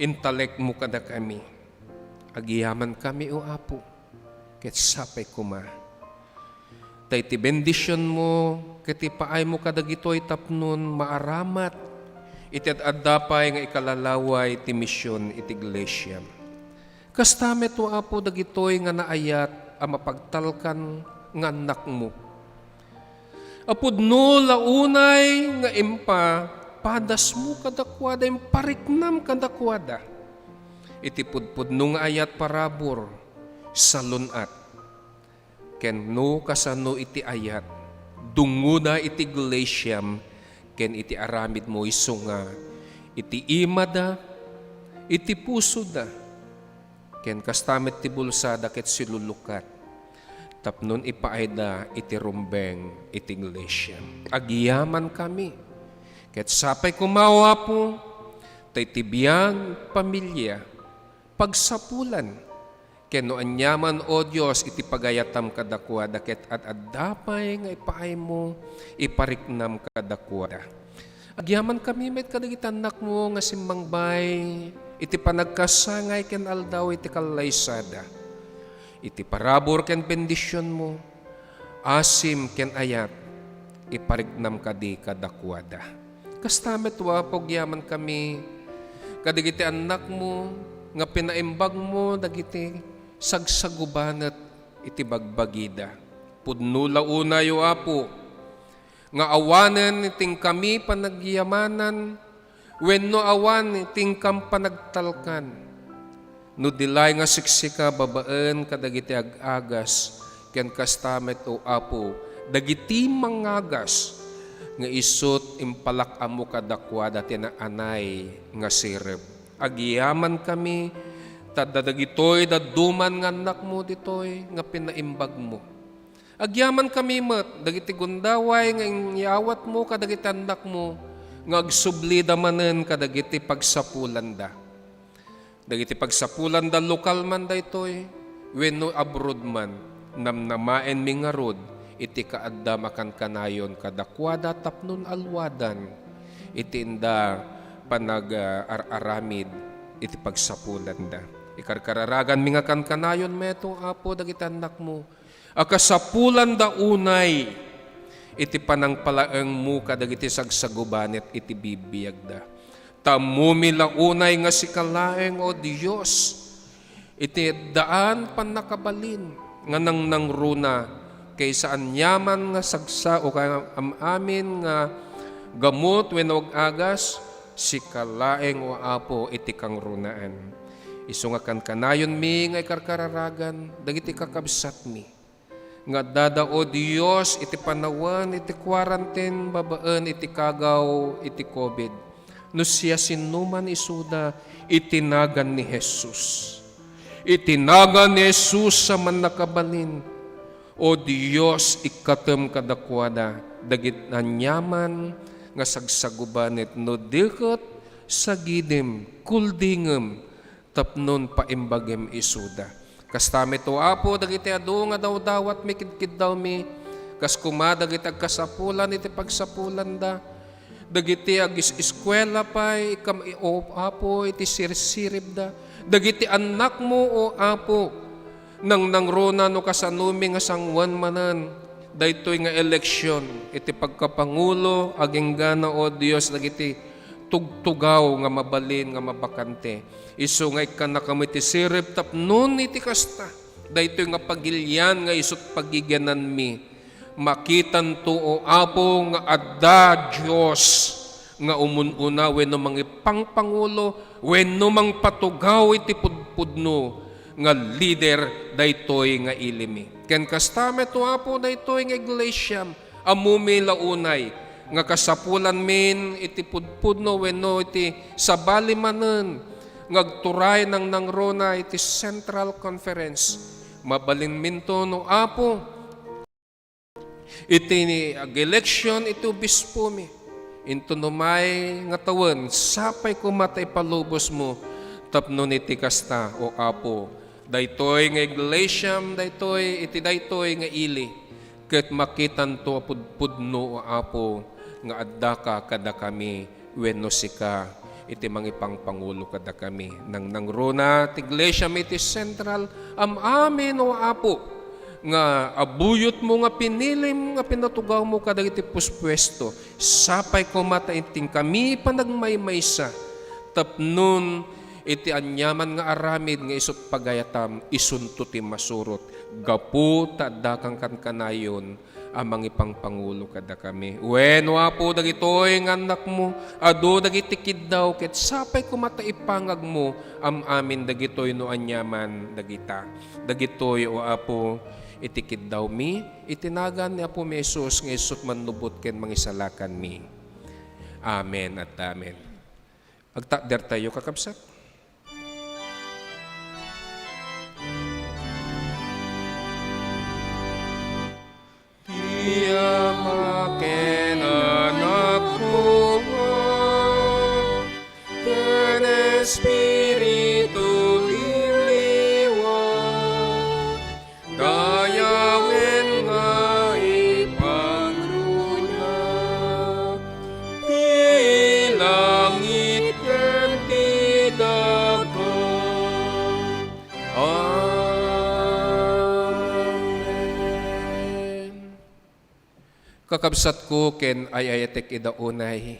intalekmo kadakami. Agyamankami, O Apo, ket sapay koma ta iti bendisionmo ket ipaaymo kadagitoy tapnon maaramat iti ad-adda pay nga ikalalaway ti mision iti iglesiam. Kasta met, O Apo, dagitoy nga naayat a mapagtalkan nga annakmo. A pudno la unay nga impapadasmo kadakuada, impariknam kadakuada iti pudpudno nga ayat, parabur, salun-at. Ken no kasano iti ayat, dungoda iti iglesiam ken iti aramidmo, isu nga iti imada, iti pusoda, ken kasta met ti bulsada ket silulukat tapnon ipaayda iti rumbeng iti iglesiam. Agyamankami, ket sapay koma, O Apo, ta iti biag, pamilia, pagsapulan, ken no aniaman, O Dios, iti pagayatam kadakuada ket ad-adda pay nga ipaaymo, ipariknam kadakuada. Agyamankami met kadagiti annakmo nga simmangbay iti panagkasangay ken aldaw iti kallaysada. Iti parabur ken bendisionmo, asim ken ayat, ipariknam kadi kadakuada. Kasta met, O Apo, agyamankami kadagiti annakmo nga pinaimbagmo dagiti sagsagubanet iti bagbagida. Pudno la unay, O Apo, nga awanen ti inkami panagyamanan wenno awan ti inkam panagtalkan. No di lay nga siksika babaen kadagiti ag-agas, ken kasta met, O Apo, dagiti mangagas nga isut' impalak-ammo kadakuada ti naanay nga sireb. Agyamankami, ta adda dagitoy dadduma nga annakmo ditoy nga pinaimbagmo. Agyamankami met dagiti gundaway nga inyawatmo kadagiti annakmo nga agsublida manen kadagiti pagsapulanda. Dagiti pagsapulanda lokal man daytoy wenno abroad man, namnamaenmi ngarud iti kaaddam a kankanayon kadakuada tapno alwadan iti inda panag-ar-aramid iti pagsapulanda. Ikarkararaganmi nga kankanayon meto, Apo, dagiti annakmo a kasapulanda unay iti panangpalaengmo kadagiti sagsagubanit iti bibiagda. Ta ammom la unay nga sika laeng, O Dios, iti addaan pannakabalin nga nangnangruna kaysa aniaman nga sagsa o kay am-amin nga gamut wenno ag-agas, sika laeng, O Apo, iti kangrunaan. Isu nga kankanayonmi nga ikarkararagan dagiti kakabsatmi nga addada, O Dios, iti panawen iti quarantine babaen iti kagaw iti covid. No siasinoman isuda, iti nagan ni Jesus. Iti nagan ni Jesus a mannakabalin, O Dios, ikkatem kadakuada dagiti aniaman nga sagsagubanit no di ket sagidem, kuldingem, tapnon paimbagem isuda. Kasta met, O Apo, dagiti adu nga dawdawatmi, kidkiddawmi, kas koma dagiti agkasapulan iti pagsapulanda, dagiti agis-eskuela pay, ikam, O Apo, iti sirsiribda, dagiti annakmo, O Apo, nangnangruna no kasanomi nga sangoen manen daytoy nga eleksion iti pagkapangulo, aginggana, O Dios, dagiti tugtugaw nga mabalin nga mabakante. Isu nga ikkannakami ti sirib tapnon iti kasta, daytoy nga pagilian nga isut' pagigiananmi, makitanto, O Apo, nga adda Dios nga umun-una wenno mangipangpangulo wenno mangpatugaw iti pudpudno nga lider daytoy nga ilimi. Ken kasta met, O Apo, daytoy nga iglesiam, ammomi la unay nga kasapulanmin iti pudpudno wenno iti sabali manen nga agturay nangnangruna iti Central Conference. Mabalinminto, no Apo, iti ag-eleksyon iti obispomi. Inton umay nga tawen, sapay koma ta ipalubosmo tapno iti kasta, O Apo, daytoy nga iglesiam, daytoy iti daytoy nga ili, ket makitanto a pudpudno, O Apo, nga addaka kadakami wenno sika iti mangipangpangulo kadakami. Nangnangruna ti iglesiam iti Central, am-amin, O Apo, nga abuyotmo nga pinilim nga pinatugawmo kadagiti puspuesto. Sapay koma ta inting kami panagmaymaysa tapnon iti aniaman nga aramid nga isut' pagayatam, isunto ti masurot gapu ta addakan kankanayon a mangipangpangulo kadakami. Wen, O Apo, dagitoy nga annakmo, adu dagiti kiddaw, ket sapay koma ta ipangagmo am-amin dagitoy no aniaman dagita. Dagitoy, O Apo, iti kiddawmi, iti nagan ni Apomi Jesus nga isut' mannubot ken mangisalakanmi. Amen at amen. Agtakdertayo, kakabsat. Ti Ama ken Anak, ken Espiritu ti liwa, dayawen nga ipangruna ti langit ken ti daga. Amen. Kakabsatko ken ay-ayatek ida unay,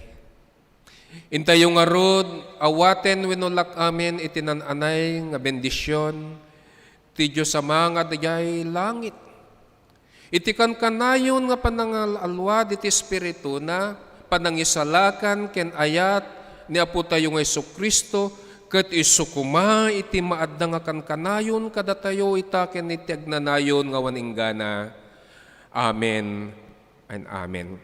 intayo ngarud awaten wenno lak-amen iti naan-anay nga bendision ti Dios Ama nga idiay langit. Iti kankanayon nga panangal-alluad iti Espirituna, panangisalakan ken ayat ni Apotayo nga Jesu-Cristo, ket isu koma iti maadda nga kankanayon kadatayo ita ken iti agnanayon nga awan inggana. Amen and amen.